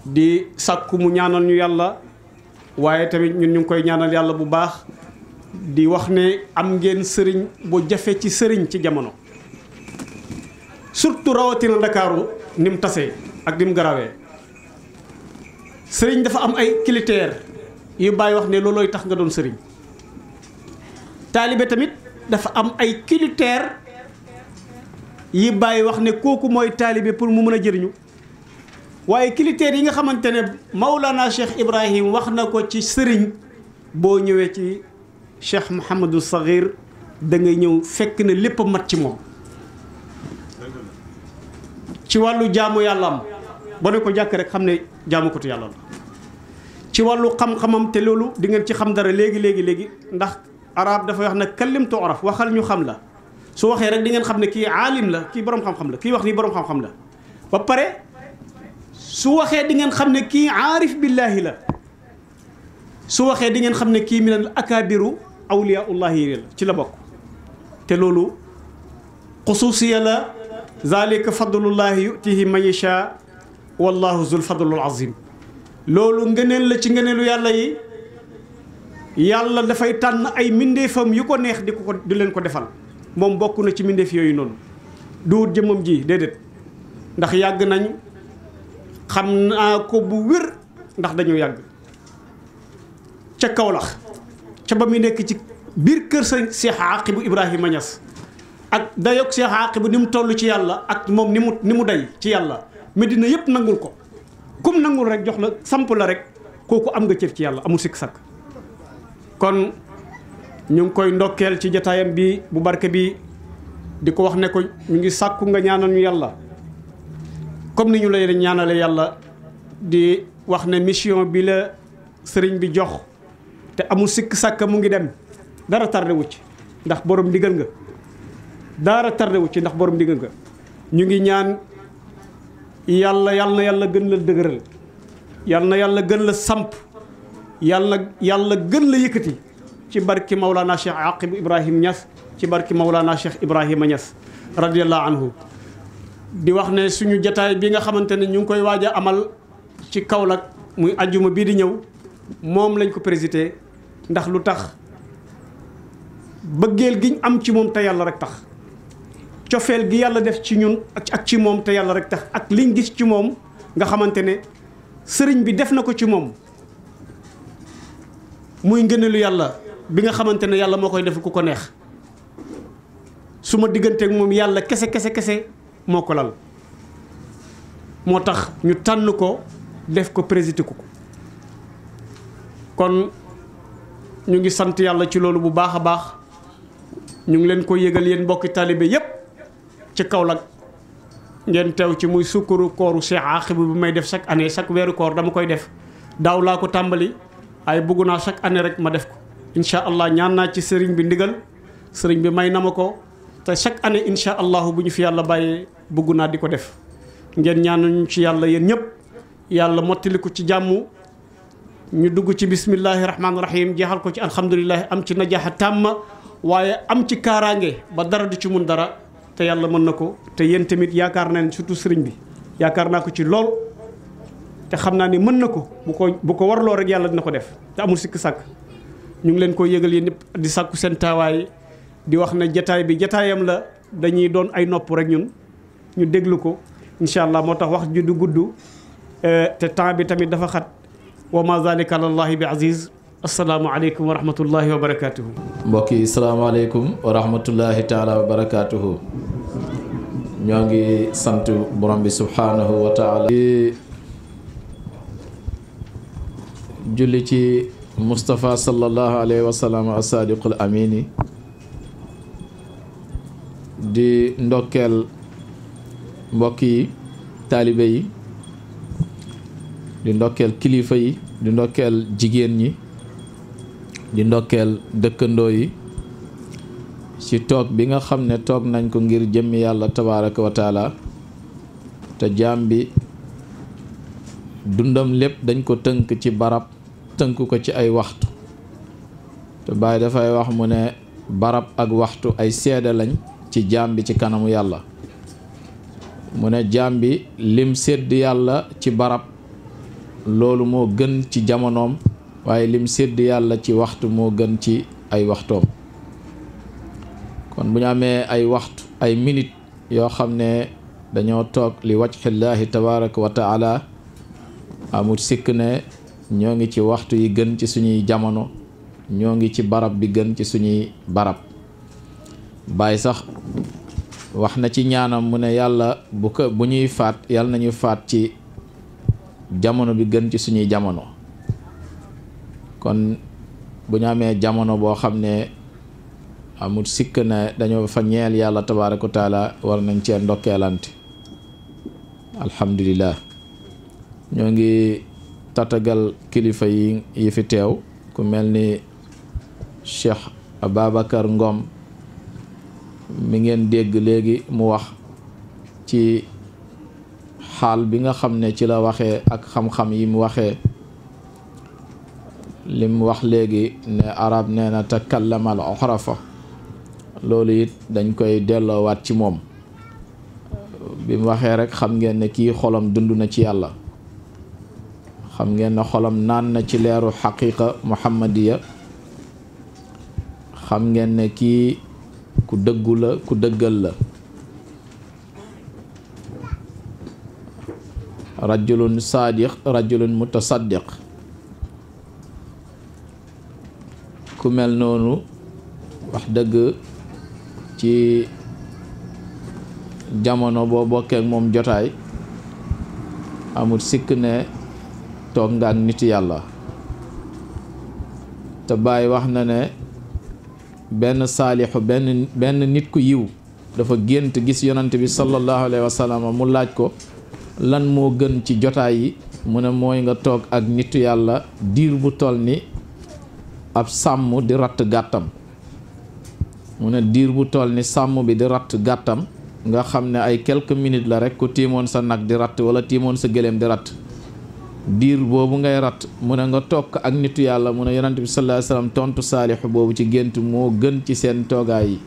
di sàkku mu ñaanal ñu yàlla waaye tamit ñun ñu ngi koy ñaanal yàlla bu baax di wax ne am ngeen sëriñ bu jafe ci sëriñ ci jamono surtout rawatina Ndakaaru ni mu tasee ak ni mu garawee sëriñ dafa am ay critères yu bàyyi wax ne loolooy tax nga doon sëriñ taalibe tamit dafa am ay critères yi bàyyi wax ne kooku mooy taalibe pour mu mën a jëriñu waaye critères yi nga xamante ne Maulana Cheikh Ibrahim wax na ko ci sëriñ boo ñëwee ci Cheikh Mouhamadou Saghir da ngay ñëw fekk ne lépp a mat ci moom ci wàllu jaamu yàlla am ba ne ko jàkk rek xam ne jaamukatu yàlla la ci wàllu xam-xamam te loolu di ngeen ci xam dara léegi ndax arab dafay wax ne kallim tu'raf waxal ñu xam la su waxee rek di ngeen xam ne kii aalim la kii borom xam-xam la kii wax nii borom xam-xam la ba pare su waxee di ngeen xam ne kii aarif billaahi la su waxee di ngeen xam ne kii min al akaabiru awliyaullahi la ci la bokk te loolu xusuusiya la zalika fadlullahi yutihi man yasha wallahu zul fadlul azim loolu ngëneel la ci ngëneelu yàlla yi yàlla dafay tànn ay mbindeefam yu ko neex di leen ko defal moom bokk na ci mbindeef yooyu noonu duut jëmmam ji déedéet ndax yàgg nañ xam naa ko bu wér ndax dañoo yàgg ca Kawlax ca ba muy nekk ci biir kër sa Cheikh Aqibu Ibrahima Niass ak dayoog Cheikh Aqibu ni mu toll ci yàlla ak moom ni mu day ci yàlla Medina yëpp nangul ko kum nangul rek jox la samp la rek kooku am nga cër ci yàlla amul sikk sakk kon ñu ngi koy ndokkeel ci jataayam bi bu barke bi di ko wax ne ko ñu ngi sàkku nga ñaanal ñu yàlla comme ni ñu lay ñaanale yàlla di wax ne mission bi la sëriñ bi jox te amul sikk sàkk mu ngi dem dara tardé wu ci ndax borom ndigal nga dara tardé wu ci ndax borom ndigal nga ñu ngi ñaan yàlla na yàlla gën la dëgëral yàlla na yàlla gën la samp yàlla gën la yëkkati ci barki Maulana Cheikh Aqib Ibrahim Niass ci barki Maulana Cheikh Ibrahima Niass radiyallahu anhu di wax ne suñu jataay bi nga xamante ne ñu ngi koy waaj a amal ci Kaolack muy ajjuma bii di ñëw moom lañ ko présidé ndax lu tax bëggeel giñ am ci moom te yàlla rek tax cofeel gi yàlla def ci ñun ak ci moom te yàlla rek tax ak liñ gis ci moom nga xamante ne sëriñ bi def na ko ci moom muy ngëneelu yàlla bi nga xamante ne yàlla moo koy def ku ko neex su ma digganteeg moom yàlla kese moo ko lal moo tax ñu tànn ko def ko président ko kon ñu ngi sant yàlla ci loolu bu baax a baax ñu ngi leen ko yëgal yéen mbokki taalibe yépp ci Kaolack ngeen teew ci muy sukkuru kooru Cheikh Aqibou bi may def chaque année chaque weeru koor dama koy def daaw laa ko tàmbali ay bëgg naa chaque année rek ma def ko incha allah ñaan naa ci sëriñ bi ndigal sëriñ bi may na ma ko te chaque année incha allahu bu ñu fi yàlla bàyyee bëgg naa di ko def ngeen ñaanuñu ci yàlla yéen ñëpp yàlla mottali ko ci jàmm ñu dugg ci bismillahi rahmaani rahim jeexal ko ci alhamdulilah am ci najaaxa tàmma waaye am ci kaaraange ba dara du ci mun dara te yàlla mën na ko te yéen tamit yaakaar naa ne surtout sëriñ bi yaakaar naa ko ci lool te xam naa ne mën na ko bu ko warloo rek yàlla dina ko def te amul sikk sàkk ñu ngi leen koy yëgal yéen ñëpp di sàkku seen taawaay di wax ne jataay bi jataayam la dañuy doon ay nopp rek ñun ñu déglu ko incha allah moo tax wax ju du gudd te temps bi tamit dafa xat wa ma zalika alallahi bi aziz asalaamaaleykum wa rahmatullahi wa barakatuhu mbokk yi salaamaaleykum wa rahmatullahi taala wa barakatuhu ñoo ngi sant borom bi subhanahu wa taala di julli ci Moustapha sallallahu alayhi wa sallam asadiqul amini di ndokkeel mbokk yi taalibe yi di ndokkeel kilifa yi di ndokkeel jigéen ñi di ndokkeel dëkkandoo yi ci toog bi nga xam ne toog nañ ko ngir jëmmi yàlla tabaraka wa taala te jaam bi dundam lépp dañ ko tënk ci barab tënk ko ci ay waxtu te Baay dafay wax mu ne barab ak waxtu ay seede lañ ci jaam bi ci kanamu yàlla mu ne jaam bi lim sédd yàlla ci barab loolu moo gën ci jamonoom waaye lim sédd yàlla ci waxtu moo gën ci ay waxtoom kon bu ñu amee ay waxtu ay minute yoo xam ne dañoo toog li wajhillaahi tabaraka wa taala amul sikk ne ñoo ngi ci waxtu yi gën ci suñuy jamono ñoo ngi ci barab bi gën ci suñuy barab Baay sax wax na ci ñaanam mu ne yàlla bu ñuy faat yàlla nañu faat ci jamono bi gën ci suñuy jamono kon bu ñu amee jamono boo xam ne amul sikk ne dañoo fa ñeel yàlla tabaaraka wa taala war nañ cee ndokkeelante alhamdulillah ñoo ngi tatagal kilifa yi fi teew ku mel ni Cheikh Ababacar Ngom mi ngeen dégg léegi mu wax ci xaal bi nga xam ne ci la waxee ak xam-xam yi mu waxee lim wax léegi ne arab nee na takallamal uxrafa loolu it dañ koy delloowaat ci moom bi mu waxee rek xam ngeen ne kii xolam dund na ci yàlla xam ngeen ne xolam naan na ci leeru xaqiqa muhammadiya xam ngeen ne kii ku dëggu la ku dëggal la rajulun saadiq rajulun mutasaddiq ku mel noonu wax dëgg ci jamono boo bokkee ak moom jotaay amul sikk ne toog nga ak nit yàlla te Baay wax na ne benn saalixu benn nit ku yiw dafa gént gis yonante bi sallallahu alayhi wa sallam mu laaj ko lan moo gën ci jotaay yi mu ne mooy nga toog ak nitu yàlla diir bu toll ni ab sàmm di ratt gàttam mu ne diir bu toll ni sàmm bi di ratt gàttam nga xam ne ay quelques minutes la rek ku tiimoon sa nag di ratt wala tiimoon sa gëléem di ratt diir boobu ngay ratt mu ne nga toog ak nitu yàlla mu ne yonante bi sallallahu alayhi wa sallam tontu saalixu boobu ci gént moo gën ci seen toogaay yi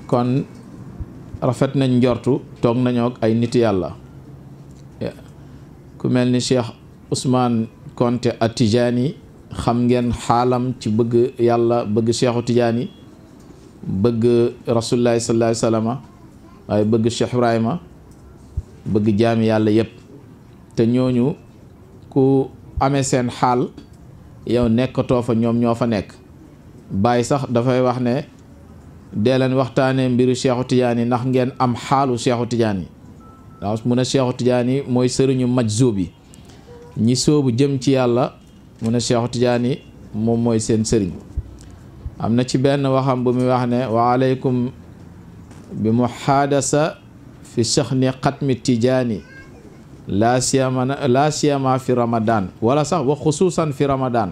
kon rafet nañ njortu toog nañoo ak ay nitu yàlla ku mel ni Cheikh Ousmane Konté At-Tijaani xam ngeen xaalam ci bëgg yàlla bëgg Cheikhu Tijaani bëgg rasulullahi sallallahu alayhi wa sallam waaye bëgg Cheikh Ibrahima bëgg jaami yàlla yépp te ñooñu ku amee seen xaal yow nekkatoo fa ñoom ñoo fa nekk Baay sax dafay wax ne dee leen waxtaanee mbiru Cheikhu Tidiane ndax ngeen am xaalu Cheikhu Tidiane waaw mu ne Cheikhu Tidiane mooy sëriñu majzuub yi ñi sóobu jëm ci yàlla mu ne Cheikhu Tidiane moom mooy seen sëriñ. am na ci benn waxam bu muy wax ne wa aleykum bi muhaadasa fi cheikhni xatmi Tidiane laa siyama fi ramadan wala sax wa xusuusan fi ramadan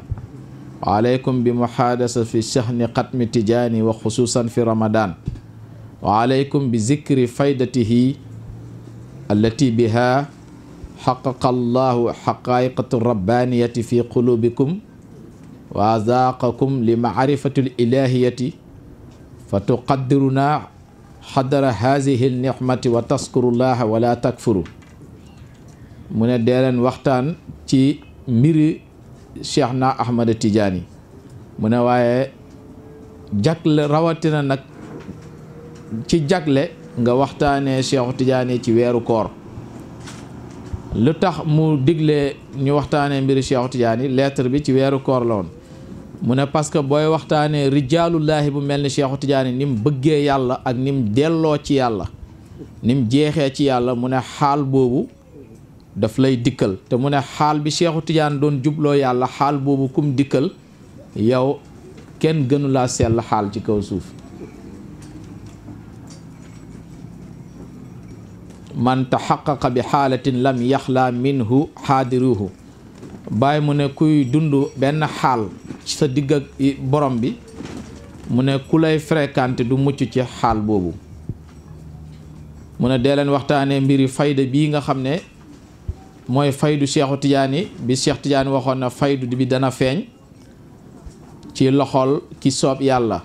wa aleykum bi muhaadasa fi cheikhni xatmi Tidiane wa xusuusan fi ramadan wa aleykum bi zikri faydatihi allati biha xaqaqa allahu xaqaiqatu rabbaniyati fi qulubikum wa azaaqakum li maarifati l ilahiyati fa tuqaddiruna xadara haadihi l nicmati wa taskurullaha wala takfuru mu ne dee leen waxtaan ci mbiri Cheikh na Ahmada Tidiane mu ne waaye jagle rawatina nag ci jagle nga waxtaanee Cheikhu Tidiane ci weeru koor. lu tax mu digle ñu waxtaanee mbiri Cheikhu Tidiane lettre bi ci weeru koor la woon mu ne parce que booy waxtaanee rijaalullaahi bu mel ni Cheikhu Tidiane ni mu bëggee yàlla ak ni mu delloo ci yàlla ni mu jeexee ci yàlla mu ne xaal boobu daf lay dikkal te mu ne xaal bi Cheikhu Tidiane doon jubloo yàlla xaal boobu kum dikkal yow kenn gënu laa sell xaal ci kaw suuf. man taxaqaqa bi xaalatin lam yaxlaa minhu xaadiruhu bàyyi mu ne kuy dund benn xaal ci sa digg ak borom bi mu ne ku lay fréquenté du mucc ci xaal boobu. mu ne dee leen waxtaanee mbiri fayda bii nga xam ne mooy faydu Cheikhu Tidiane bi Cheikh Tidiane waxoon na faydu bi dana feeñ ci loxol ki soob yàlla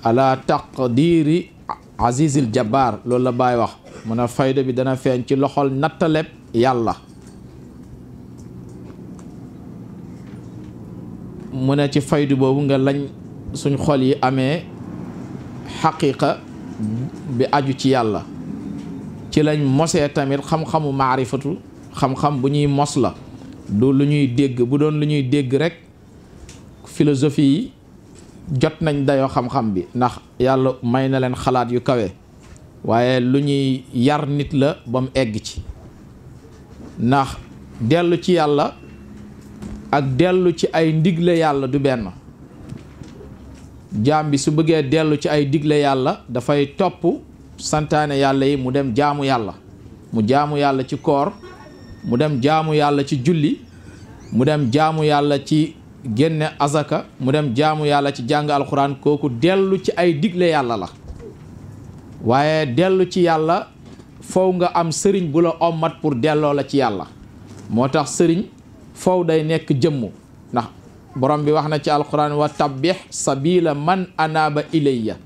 ala taqdiri azizil jabbar loolu la Baay wax mu ne fayda bi dana feeñ ci loxol nattaleb yàlla. mu ne ci faydu boobu nga lañ suñ xol yi amee xaqiqa bi aju ci yàlla ci lañ mosee tamit xam-xamu maarifatu xam-xam bu ñuy mos la du lu ñuy dégg bu doon lu ñuy dégg rek philosophie yi jot nañ dayoo xam-xam bi ndax yàlla may na leen xalaat yu kawe waaye lu ñuy yar nit la ba mu egg ci ndax dellu ci yàlla ak dellu ci ay ndigle yàlla du benn. jaam bi su bëggee dellu ci ay digle yàlla dafay topp santaane yàlla yi mu dem jaamu yàlla mu jaamu yàlla ci koor mu dem jaamu yàlla ci julli mu dem jaamu yàlla ci génne azaka mu dem jaamu yàlla ci jàng alxuraan kooku dellu ci ay digle yàlla la. waaye dellu ci yàlla foow nga am sëriñ bu la ommat pour delloo la ci yàlla moo tax sëriñ foow day nekk jëmm ndax borom bi wax na ci alxuraan wa tabbih sabila man anaaba ilayya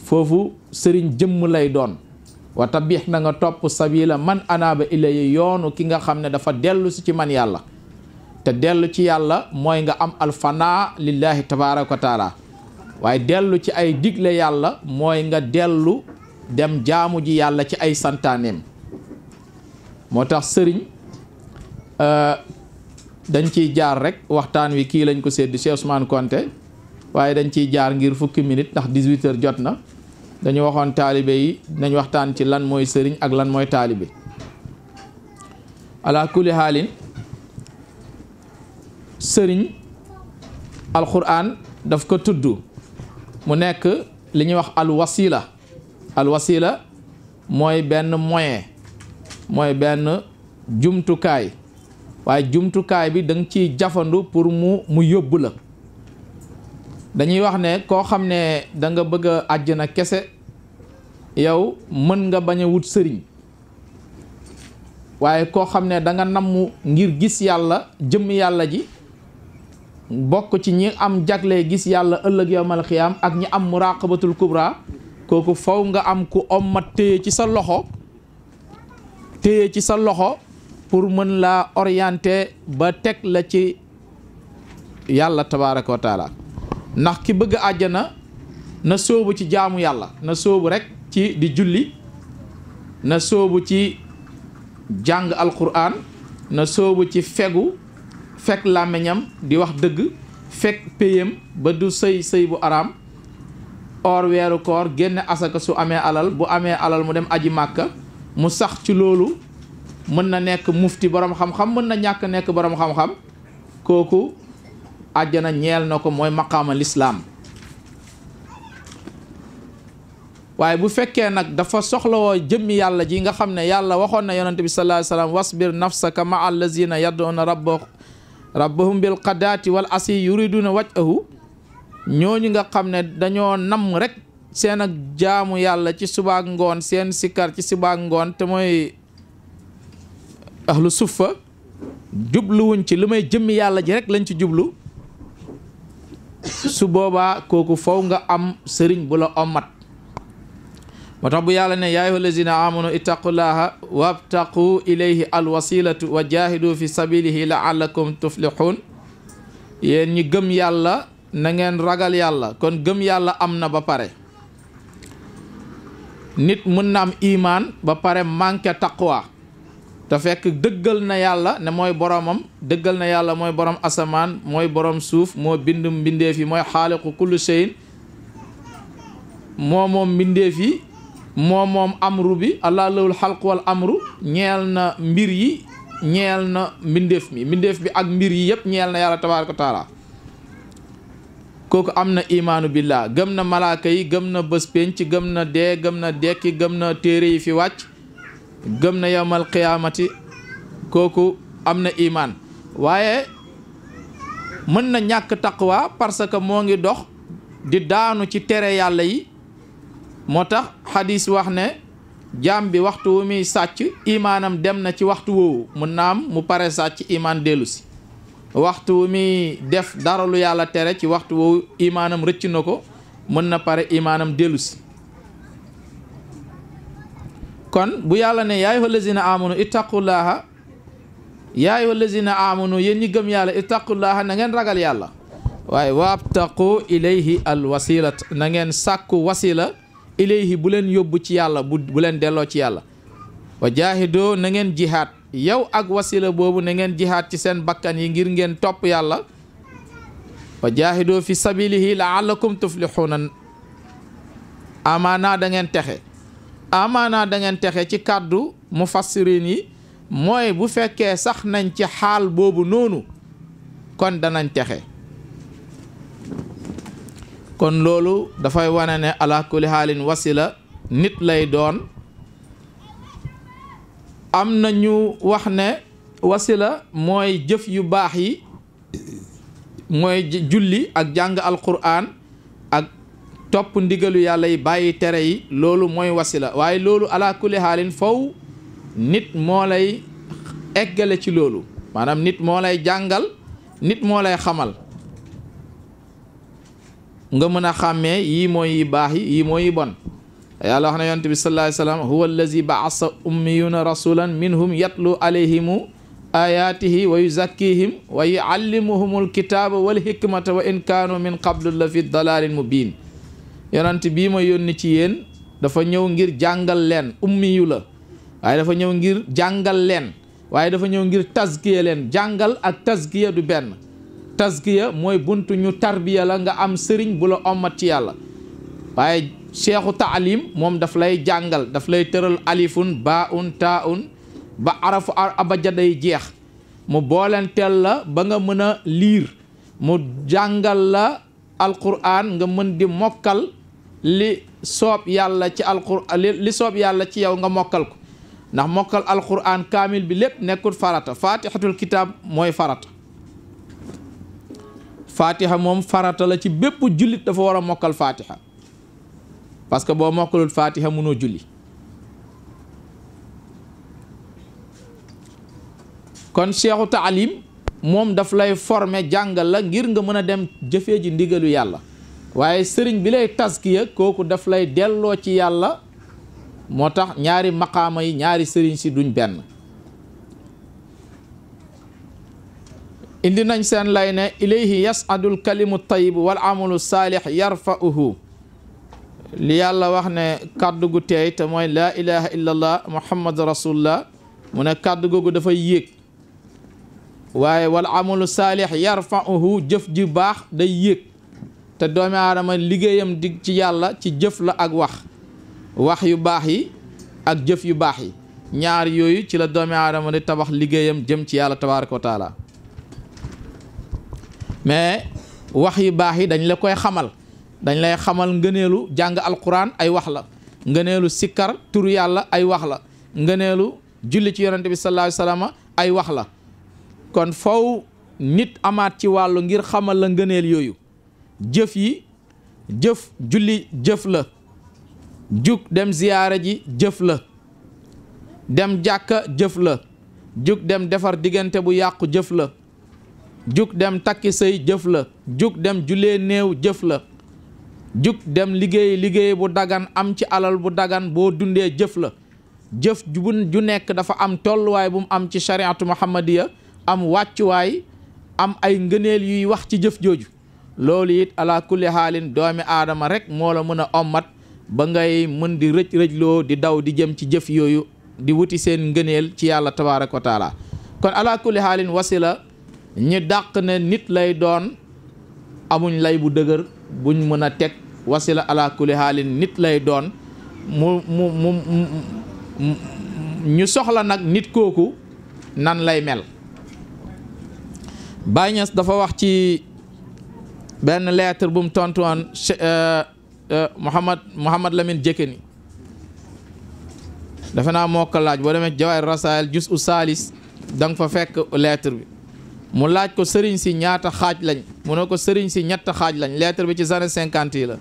foofu sëriñ jëmm lay doon wa tabbih na nga topp sabila man anaaba ilayya yoonu ki nga xam ne dafa dellu si ci man yàlla te dellu ci yàlla mooy nga am alfanaa lillahi tabaraka wa taala waaye dellu ci ay digle yàlla mooy nga dellu dem jaamu ji yàlla ci ay santaaneem moo tax sëriñ dañ ciy jaar rek waxtaan wi kii lañ ko séddi Cheikh Ousmane Konté waaye dañ ciy jaar ngir fukki minute ndax 18h jot na dañu waxoon taalibe yi nañ waxtaan ci lan mooy sëriñ ak lan mooy taalibe ala kulli haalin sëriñ alquran daf ko tudd mu nekk li ñuy wax alwasila mooy benn moyen mooy benn jumtukaay waaye jumtukaay bi da nga ciy jafandu pour mu yóbbu la dañuy wax ne koo xam ne da nga bëgg a àjjana kese yow mën nga bañ a wut sëriñ waaye koo xam ne da nga namm ngir gis yàlla jëmm yàlla ji bokk ci ñi am jagle gis yàlla ëllëg yawmal xiyaam ak ñi am muraqabatul kubra kooku faw nga am ku ommat téye ci sa loxo pour mën laa orienter ba teg la ci yàlla tabaraka wa taala ndax ki bëgg àjjana na sóobu ci jaamu yàlla na sóobu rek ci di julli na sóobu ci jàng alquran na sóobu ci fekk làmmiñam di wax dëgg fekk péyam ba du sëy bu araam or weeru koor génne asaka su amee alal bu amee alal mu dem aji màkka mu sax ci loolu mën na nekk mufti borom xam-xam mën na ñàkk nekk borom xam-xam kooku àjjana ñeel na ko mooy maqaama lislaam waaye bu fekkee nag dafa soxlawoo jëmmi yàlla ji nga xam ne yàlla waxoon na yonante bi sallallahu alayhi wasallam wasbir nafsaka ma allazina yad'una rabbahum bil qadaati wal asi yuriduna wajhahu ñooñu nga xam ne dañoo namm rek seen ak jaamu yàlla ci subaak ngoon seen sikkar ci subaak ngoon te mooy ahlu suffa jubluwuñ ci lu may jëmmi yàlla ji rek lañ ci jublu su boobaa kooku faw nga am sëriñ bu la ommat moo tax bu yàlla ne yaa ayyuha allazina amanu ittaqullaha wabtaqu ilayhi alwasilatu wa jahidu fi sabilihi la'allakum tuflihun yéen ñi gëm yàlla na ngeen ragal yàlla kon gëm yàlla am na ba pare nit mën na am imaan ba pare manqué taqwa te fekk dëggal na yàlla ne mooy boromam dëggal na yàlla mooy borom asamaan mooy borom suuf moo bind mbindeef yi mooy xaaliqu kullu shay'in moo moom mbindeef yi moo moom amru bi allah lawul xalq wal amru ñeel na mbir yi ñeel na mbindeef bi ak mbir yi yëpp ñeel na yàlla tabaaraka wa taala kooku am na imaanu billah gëm na malaaka yi gëm na bés penc gëm na dee gëm na dekki gëm na téere yi fi wàcc gëm na yawmal qiyaamati kooku am na imaan waaye mën na ñàkk taqwa parce que moo ngi dox di daanu ci tere yàlla yi moo tax xadis wax ne jaam bi waxtu wu muy sàcc imaanam dem na ci waxtu woowu mën na am mu pare sàcc imaan dellu si waxtu wu muy def dara lu yàlla tere ci waxtu woowu imaanam rëcc na ko mën na pare imaanam dellu si kon bu yàlla ne yaa ayyuha allazina amanu ittaqullaha yaa ayyuha allazina amanu yéen ñi gëm yàlla ittaqullaha na ngeen ragal yàlla waaye wabtaqu ilayhi al wasilat na ngeen sàkku wasila ilayhi bu leen yóbbu ci yàlla bu leen delloo ci yàlla wa jaahidoo na ngeen jihaad yow ak wasila boobu na ngeen jihaad ci seen bakkan yi ngir ngeen topp yàlla wa jaahidoo fi sabilihi la'allakum tuflihuna amaana da ngeen texe amaana da ngeen texe ci kàddu mufassirin yi mooy bu fekkee sax nañ ci xaal boobu noonu kon danañ texe kon loolu dafay wane ne ala kulli xaalin wasila nit lay doon am na ñu wax ne wasila mooy jëf yu baax yi mooy julli ak jàng alquran ak topp ndigalu yàlla yi bàyyi tere yi loolu mooy wasila waaye loolu ala kulli xaalin faw nit moo lay eggale ci loolu maanaam nit moo lay jàngal nit moo lay xamal nga mën a xàmmee yii mooy yi baax yi yii mooy yi bon yàlla wax na yonent bi sallallahu alayhi wa sallam huwa allazi ba'asa ummiyuna rasulan minhum yatlu alayhimu ayatihi wa yuzakkihim wa yuallimuhumul kitaba wal hikmata wa in kaanu min qablu la fi dalalin mubin yonent bii ma yónni ci yéen dafa ñëw ngir jàngal leen ummiyu la waaye dafa ñëw ngir jàngal leen waaye dafa ñëw ngir tazkiya leen jàngal ak tazkiya du benn tazkiya mooy buntu ñu tarbiya la nga am sëriñ bu la ommat ci yàlla waaye cheikhu taalim moom daf lay jàngal daf lay tëral alifun baun taun ba arafu abajaday jeex mu boolenteel la ba nga mën a liir mu jàngal la alquran nga mën di mokkal li soob yàlla ci alquran li soob yàlla ci yow nga mokkal ko ndax mokkal alquran kaamil bi lépp nekkul farata fatihatul kitab mooy farata fatiha moom farata la ci bépp jullit dafa war a mokkal fatiha parce que boo mokkalul fatiha mënoo julli kon cheikhu taalim moom daf lay former jàngal la ngir nga mën a dem jëfee ji ndigalu yàlla waaye sëriñ bi lay taskiya kooku daf lay delloo ci yàlla moo tax ñaari maqaama yi ñaari sëriñ si duñ benn indi nañ seen lay ne ilayhi yasadul kalimu tayyib wal amalu saalih yarfa'uhu li yàlla wax ne kàddu gu teey te mooy laa ilaha illa allah muhammad rasulullah mu ne kàddu googu dafay yéeg waaye wal amalu saalih yarfa'uhu jëf ji baax day yéeg te doomi aadama liggéeyam di ci yàlla ci jëf la ak wax yu baax yi ak jëf yu baax yi ñaar yooyu ci la doomi aadama di tabax liggéeyam jëm ci yàlla tabaaraka wa taala mais wax yu baax yi dañ la koy xamal dañ lay xamal ngëneelu jàng alquran ay wax la ngëneelu sikkar turu yàlla ay wax la ngëneelu julli ci yonente bi sallallahu alayhi wasallam ay wax la kon faw nit amaat ci wàllu ngir xamal la ngëneel yooyu jëf yi jëf julli jëf la jug dem ziyaara ji jëf la dem jàkka jëf la jug dem defar diggante bu yàqu jëf la jug dem takki sëy jëf la jug dem julee néew jëf la jug dem liggéey bu dagan am ci alal bu dagan boo dundee jëf la jëf ju nekk dafa am tolluwaay bu mu am ci shariatu muhammadiya am wàccuwaay am ay ngëneel yuy wax ci jëf jooju loolu it ala kulli xaalin doomi aadama rek moo la mën a ommat ba ngay mën di rëj-rëjloo di daw di jëm ci jëf yooyu di wuti seen ngëneel ci yàlla tabaaraka wa taala kon ala kulli xaalin wasila ñi dàq ne nit lay doon amuñ lay bu dëgër buñ mën a teg wasila ala kulli xaalin nit lay doon mu ñu soxla nag nit kooku nan lay mel Baye Niass dafa wax ci benn lettre bu mu tontu woon Mouhamad Lamine Jekeni dafa naa moo ko laaj boo demee Jawaahir Rasaa'il juz u saalis da nga fa fekk lettre bi mu laaj ko sëriñ si ñaata xaaj lañ mu ne ko sëriñ si ñett xaaj lañ lettre bi ci années 50 yi la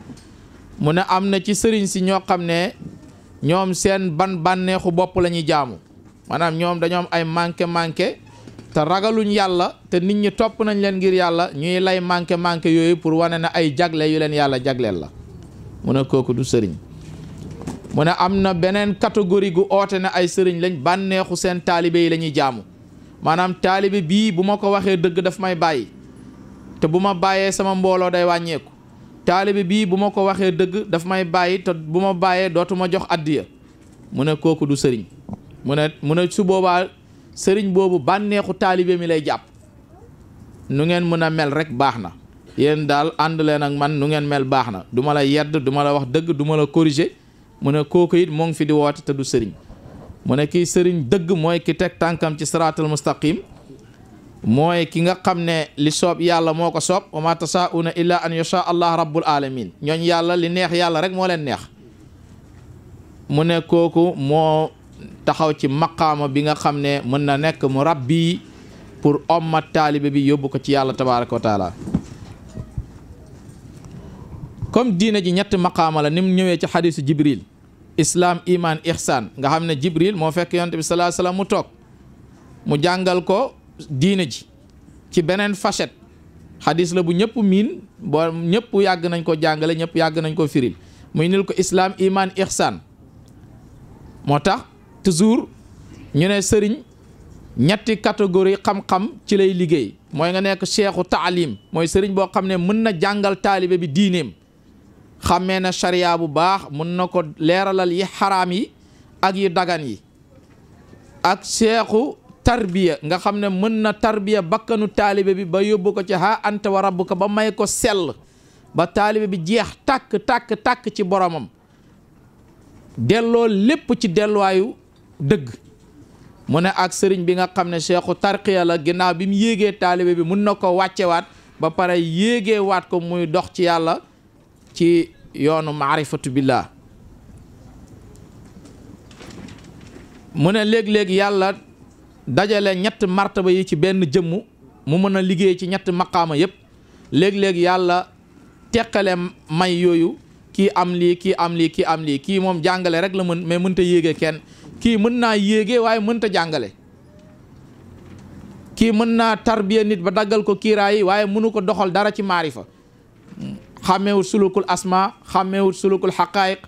mu ne am na ci sëriñ si ñoo xam ne ñoom seen bànneexu bopp la ñuy jaamu maanaam ñoom dañoo am ay manqué te ragaluñ yàlla te nit ñi topp nañ leen ngir yàlla ñuy lay manqué yooyu pour wane ne ay jagle yu leen yàlla jagleel la mu ne kooku du sëriñ mu ne am na beneen catégorie gu oote ne ay sëriñ lañ bànneexu seen taalibe yi la ñuy jaamu maanaam taalibe bii bu ma ko waxee dëgg daf may bàyyi te bu ma bàyyee sama mbooloo day wàññeeku taalibe bii bu ma ko waxee dëgg daf may bàyyi te bu ma bàyyee dootuma jox addiya mu ne kooku du sëriñ mu ne su boobaa sëriñ boobu bànneexu taalibe mi lay jàpp nu ngeen mën a mel rek baax na yéen daal ànd leen ak man nu ngeen mel baax na du ma la yedd du ma la wax dëgg du ma la corriger mu ne kooku it moo ngi fi di woote te du sëriñ mu ne kii sëriñ dëgg mooy ki teg tànkam ci siraatal mustaqim mooy ki nga xam ne li soob yàlla moo ko soob wa ma tasaauna illa an yasha allah rabbul alamin ñooñ yàlla li neex yàlla rek moo leen neex mu ne kooku moo taxaw ci maqaama bi nga xam ne mën na nekk mu rabbi pour ommat taalibe bi yóbbu ko ci yàlla tabaraka wa taala comme diine ji ñetti maqaama la ni mu ñëwee ci xadisu jibril islam iman ihsan nga xam ne jibril moo fekk yonent bi sallallahu alayhi wasallam mu toog mu jàngal ko diine ji ci beneen facette xadis la bu ñëpp miin boo ñëpp yàgg nañ ko jàngale ñëpp yàgg nañ ko firil muy nil ko islam iman ihsan moo tax toujours ñu ne sëriñ ñetti catégorie xam-xam ci lay liggéey mooy nga nekk cheikhu taalim mooy sëriñ boo xam ne mën na jàngal taalibe bi diineem xàmmee na sharia bu baax mën na ko leeralal yi xaraam yi ak yi dagan yi ak cheikhu tarbiya nga xam ne mën na tarbiya bakkanu taalibe bi ba yóbbu ko ci ha anta wa rabbuka ba may ko sell ba taalibe bi jeex tàkk ci boromam delloo lépp ci delluwaayu dëgg mu ne ak sëriñ bi nga xam ne cheikhu tarqiya la ginnaaw bi mu yéegee taalibe bi mun na ko wàccewaat ba pare yéegee waat ko muy dox ci yàlla ci yoonu maarifatu billah mu ne léeg-léeg yàlla dajale ñett martaba yi ci benn jëmm mu mën a liggéey ci ñett maqaama yépp léeg-léeg yàlla teqale may yooyu kii am lii kii am lii kii am lii kii moom jàngale rek la mën mais mënta yéege kenn kii mën naa yéege waaye mënta jàngale kii mën naa tarbiya nit ba daggal ko kiiraay yi waaye mënu ko doxal dara ci maarifa xàmmeewut sulukul asma xàmmeewut sulukul xaqaayiq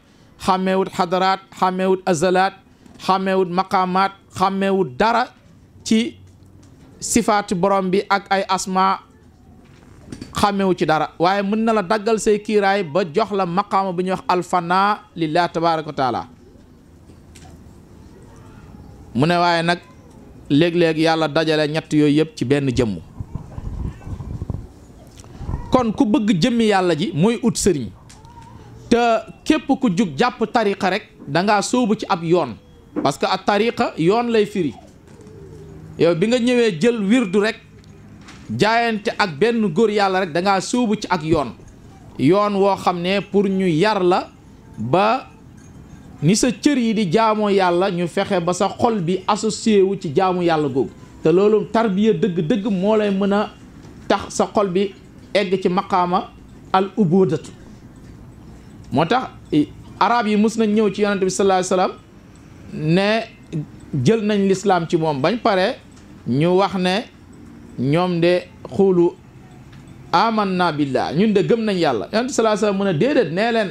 xàmmeewut xadaraat xàmmeewut azalaat xàmmeewut maqaamaat xàmmeewut dara ci sifaati borom bi ak ay asma xàmmewu ci dara waaye mën na la daggal say kiiraay ba jox la maqaama bu ñuy wax alfana lillah tabaraka wa taala mu ne waaye nag léeg-léeg yàlla dajale ñett yooyu yëpp ci benn jëmm kon ku bëgg jëmmi yàlla ji mooy ut sëriñ te képp ku jug jàpp tariqa rek da ngaa sóobu ci ab yoon parce que ak tariqa yoon lay firi yow bi nga ñëwee jël wirdu rek jaayante ak benn góor yàlla rek da ngaa sóobu ci ak yoon woo xam ne pour ñu yar la ba ni sa cër yi di jaamoo yàlla ñu fexe ba sa xol bi associé wu ci jaamu yàlla googu te loolu tarbiya dëgg-dëgg moo lay mën a tax sa xol bi egg ci maqaama al ubudatu moo tax arab yi mus nañ ñëw ci yonente bi sallallahu alayhi wasallam ne jël nañ lislaam ci moom bañ pare ñu wax ne ñoom de xuulu amanna billah ñun de gëm nañ yàlla yonente bi sallallahu alayhi wasallam mu ne déedéet nee leen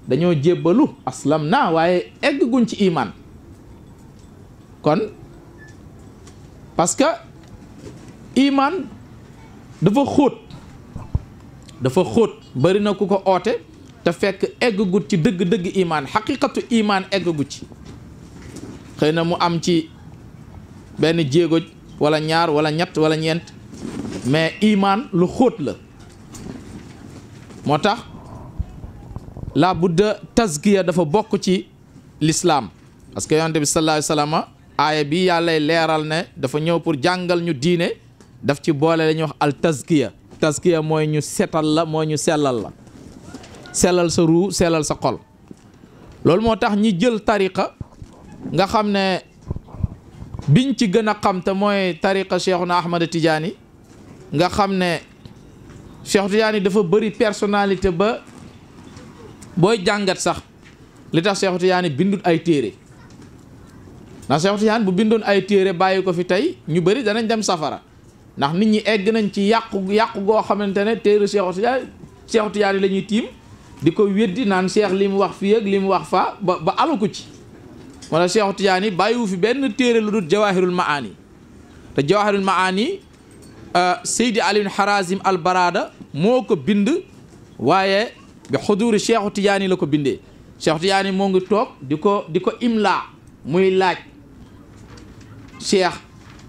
dañoo jébbalu aslam na waaye egg guñ ci iman kon parce que iman dafa xóot bari na ku ko oote te fekk eggagut ci dëgg-dëgg iman xaqiqatu iman eggagut ci xëy na mu am ci benn jéego wala ñaar wala ñett wala ñeent mais iman lu xóot la moo tax la budda tazkiya dafa bokk ci l'islam parce que yonent bi sallallahu alayhi wasallam aaya bi yàllay leeral ne dafa ñëw pour jàngal ñu diine daf ci boole la ñuy wax al tazkiya mooy ñu setal la mooy ñu sellal la sellal sa ruu sellal sa xol loolu moo tax ñi jël tariqa nga xam ne biñ ci gën a xam te mooy tariqa Cheikhuna Ahmad Tidiane nga xam ne Cheikh Tidiane dafa bëri personnalité ba booy jàngat sax li tax Cheikh Tidiane bindut ay téere ndax Cheikh Tidiane bu bindoon ay téere bàyyi ko fi tey ñu bëri danañ dem safara ndax nit ñi egg nañ ci yàqu goo xamante ne téere Cheikh Tidiane la ñuy tiim di ko weddi naan Cheikh li mu wax fii ak li mu wax faa ba aluku ci wala Cheikh Tidiane bàyyiwu fi benn téere lu dul Jawahirul Maani te Jawahirul Maani Seydi Aliou Harazim al Barada moo ko bind waaye bi xuduuri Cheikh Tidiane la ko bindee Cheikh Tidiane moo ngi toog di ko imla muy laaj Cheikh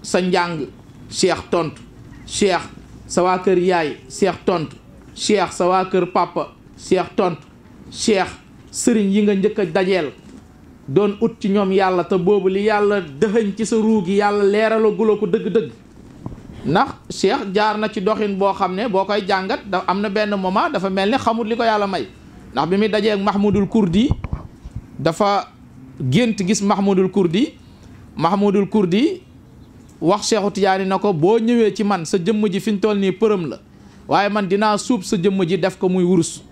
sa njàng Cheikh tontu Cheikh sa waa kër yaay Cheikh tontu Cheikh sa waa kër papa Cheikh tontu Cheikh sëriñ yi nga njëkk a dajeel doon ut ci ñoom yàlla te boobu li yàlla dëxëñ ci sa ruu gi yàlla leeralagula ko dëgg-dëgg ndax Cheikh jaar na ci doxin boo xam ne boo koy jàngat da am na benn moment dafa mel ni xamut li ko yàlla may ndax bi muy dajee ak Mahmoudul Kurdi dafa gént gis Mahmoudul Kurdi wax Cheikhu Tidiane na ko boo ñëwee ci man sa jëmm ji fi ñu toll nii përëm la waaye man dinaa suub sa jëmm ji def ko muy wurus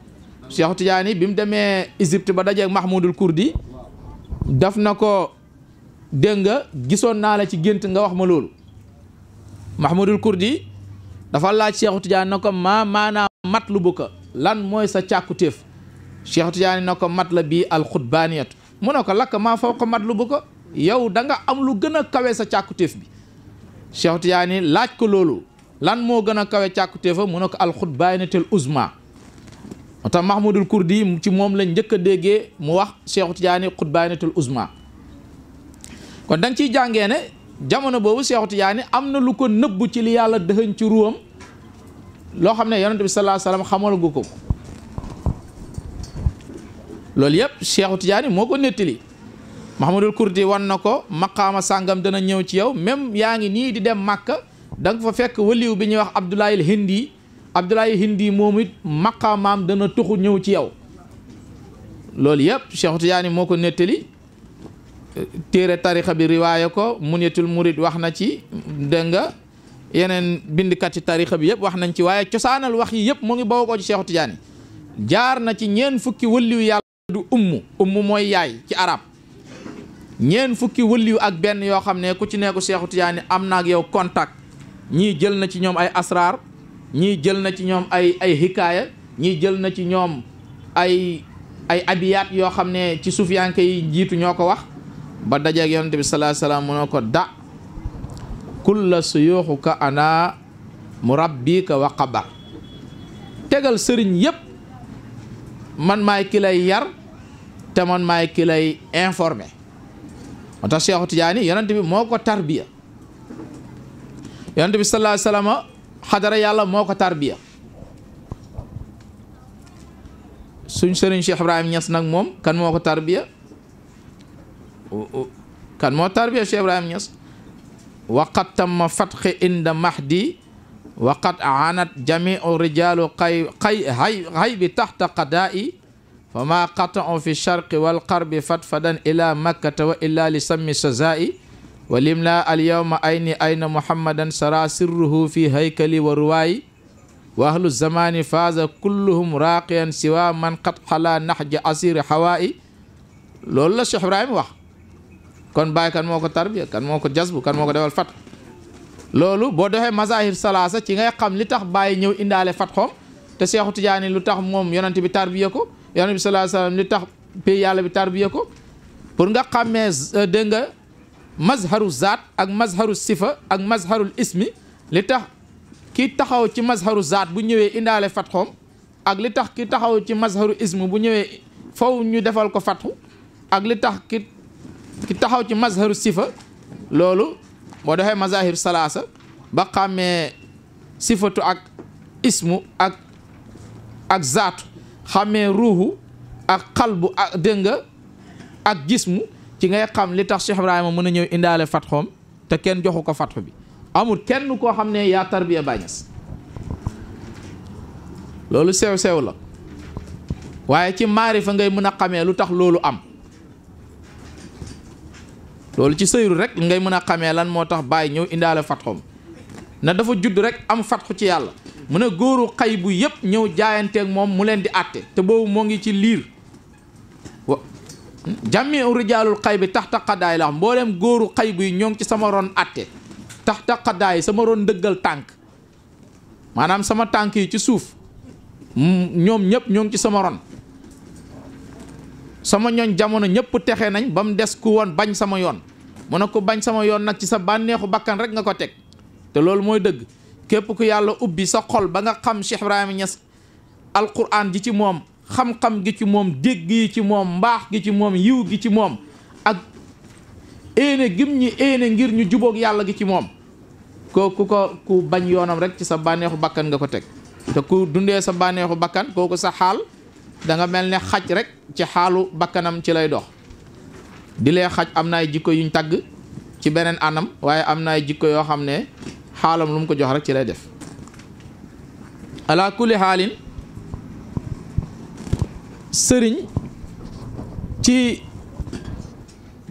Cheikhu Tidiane bi mu demee Égypte ba dajee ak Mahmoudul Kurdi daf na ko dégg nga gisoon naa la ci gént nga wax ma loolu Mahmoudul Kurdi dafa laaj Cheikhu Tidiane na ko maanaam matlubuka lan mooy sa càkkutéef Cheikhu Tidiane na ko mat la bii alxutbaaniyatu mu ne ko lakk maa fawqa matlubuka yow da nga am lu gën a kawe sa càkkutéef bi Cheikhu Tidiane laaj ko loolu lan moo gën a kawe càkkutéefa mu ne ko alxutbaaniyatul uzma moo tax Mahmoudul Kurdi ci moom lañ njëkk a déggee mu wax Cheikhu Tidiane xutbaaniyatul uzma kon da nga ciy jàngee ne jamono boobu Cheikhu Tidiane am na lu ko nëbbu ci li yàlla dëxëñ ci ruwam loo xam ne yonent bi sallallahu alayhi wasallam xamal gu ko loolu yëpp Cheikhu Tidiane moo ko nettali Mahmoudul Kurdi wan na ko maqaama sàngam dana ñëw ci yow même yaa ngi nii di dem Màkka da nga fa fekk waliw bi ñuy wax Abdoulaye Hindi moom it maqaamaam dana tuxu ñëw ci yow loolu yëpp Cheikhu Tidiane moo ko nettali téere tarixa bi riwaaya ko Munyatul Murid wax na ci dégg nga yeneen bindkat ci tarixa bi yëpp wax nañ ci waaye cosaanal wax yi yëpp mu ngi bawoo ko ci Cheikhu Tidiane jaar na ci ñeen fukki waliw yàlla du ummu mooy yaay ci arab ñeen fukki waliw ak benn yoo xam ne ku ci nekku Cheikhu Tidiane am na ak yow contact ñii jël na ci ñoom ay asrar ñii jël na ci ñoom ay hikaaya ñii jël na ci ñoom ay abiyaat yoo xam ne ci sufiyanke yi jiitu ñoo ko wax ba dajeeg yonent bi sallallahu alayhi wasallam mu ne ko da kulla suyuxuka ana murabbika wa qabar tegal sëriñ yépp man maay ki lay yar te man maay ki lay informé moo tax Cheikhu Tidiane yonent bi moo ko tarbiya yonent bi sallallahu alayhi wasallam xadara yàlla moo ko tarbiya suñ sëriñ Cheikh Ibrahima Niass nag moom kan moo ko tarbiya kan moo tarbiya Cheikh Ibrahima Niass waqat tamma fatxi inda mahdi waqat aanat jamiu rijalu hay bi taxta qadaa'i fa ma qata'u fi sharqi wal qarbi fatfadan ila makkata wa illa li sammi sazaa'i wa limla al yawma ayna muhammadan sara sirruhu fi haykali wa ruwaayi wa ahlu zamani faaza kulluhum raaqiyan siwa man qad xala naxja asiri hawaa'i loolu la Cheikh Ibrahima wax. kon Baay kan moo ko tarbiya kan moo ko jasbu kan moo ko defal fat loolu boo doxee mazahir salaasa ci ngay xam li tax Baay ñëw indaale fat xoom te Seexu Tijaani lu tax moom yonent bi tarbiya ko yonent bi sallallahu alayhi wasallam li tax pay yàlla bi tarbiya ko pour nga xàmmee dégg nga mazharu zaat ak mazharu sifa ak mazharul ismi li tax ki taxaw ci mazharu zaat bu ñëwee indaale fat xoom ak li tax ki taxaw ci mazharu ismi bu ñëwee faw ñu defal ko fatxu ak li tax ki taxaw ci mazharu sifa loolu boo doxee mazahir salaasa ba xàmmee sifatu ak ismu ak zaatu xàmmee ruuxu ak xalbu ak dégg nga ak jismu ci ngay xam li tax Cheikh Ibrahima mën a ñëw indaale fatxoom te kenn joxu ko fatxu bi amul kenn koo xam ne yaa tarbiya Baay Ñas loolu sew la waaye ci maarifa ngay mën a xamee lu tax loolu am loolu ci sëyru rek ngay mën a xamee lan moo tax Baay ñëw indaale fatxoom na dafa judd rek am fatxu ci yàlla mu ne góoru xay bu yëpp ñëw jaayanteeg moom mu leen di àtte te boobu moo ngi ci liir jàmmi rijaalul xay bi taxta xaddaay la mbooleem góoru xay bu yi ñoo ngi ci sama ron àtte taxta xaddaay sama ron dëggal tànk maanaam sama tànk yi ci suuf ñoom ñëpp ñoo ngi ci sama ron sama ñooñ jamono ñëpp texe nañ ba mu des ku woon bañ sama yoon mu ne ko bañ sama yoon nag ci sa bànneexu bakkan rek nga ko teg te loolu mooy dëgg képp ku yàlla ubbi sa xol ba nga xam Cheikh Ibrahima Niass alquran ji ci moom xam-xam gi ci moom dégg yi ci moom mbaax gi ci moom yiw gi ci moom ak éene gim ñi éene ngir ñu jubóog yàlla gi ci moom kooku ku bañ yoonam rek ci sa bànneexu bakkan nga ko teg te ku dundee sa bànneexu bakkan kooku sa xaal da nga mel ne xaj rek ci xaalu bakkanam ci lay dox di lee xaj am na ay jikko yuñ tagg ci beneen anam waaye am na ay jikko yoo xam ne xaalam lu mu ko jox rek ci lay def ala kulli xaalin sëriñ ci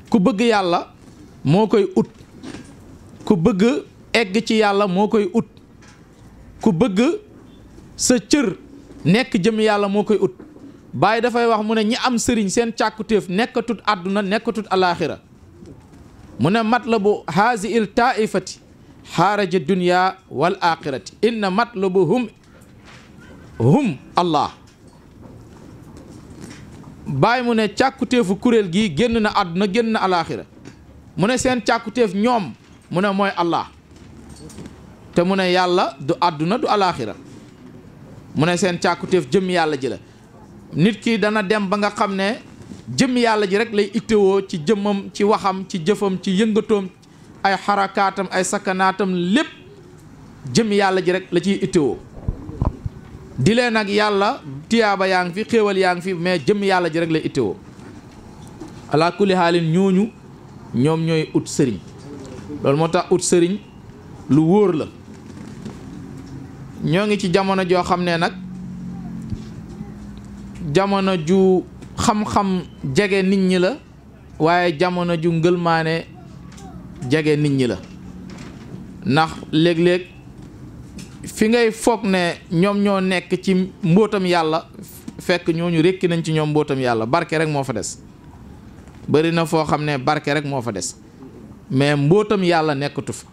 ku bëgg yàlla moo koy ut ku bëgg egg ci yàlla moo koy ut ku bëgg sa cër nekk jëm yàlla moo koy ut Baay dafay wax mu ne ñi am sëriñ seen càkkutéef nekkatut àdduna nekkatut alaaxira mu ne matlabu haasi il taaifati xaaraja dunya wal axirati inna matlabuhum hum allah Baay mu ne càkkutéefu kuréel gii génn na àdduna génn na alaaxira mu ne seen càkkutéef ñoom mu ne mooy allah te mu ne yàlla du àdduna du alaaxira mu ne seen càkkutéef jëm yàlla ji la nit ki dana dem ba nga xam ne jëm yàlla ji rek lay ittewoo ci jëmmam ci waxam ci jëfam ci yëngatoom ay xarakaatam ay sakanaatam lépp jëm yàlla ji rek la ciy ittewoo di leen nag yàlla tiyaaba yaa ngi fi xéewal yaa ngi fi mais jëm yàlla ji rek lay ittewoo ala kulli xaalin ñooñu ñoom ñooy ut sëriñ loolu moo tax ut sëriñ lu wóor la ñoo ngi ci jamono joo xam ne nag jamono ju xam-xam jege nit ñi la waaye jamono ju ngëlmaane jege nit ñi la ndax léeg-léeg fi ngay foog ne ñoom ñoo nekk ci mbóotam yàlla fekk ñooñu rekki nañ ci ñoom mbóotam yàlla barke rek moo fa des bari na foo xam ne barke rek moo fa des mais mbóotam yàlla nekkatu fa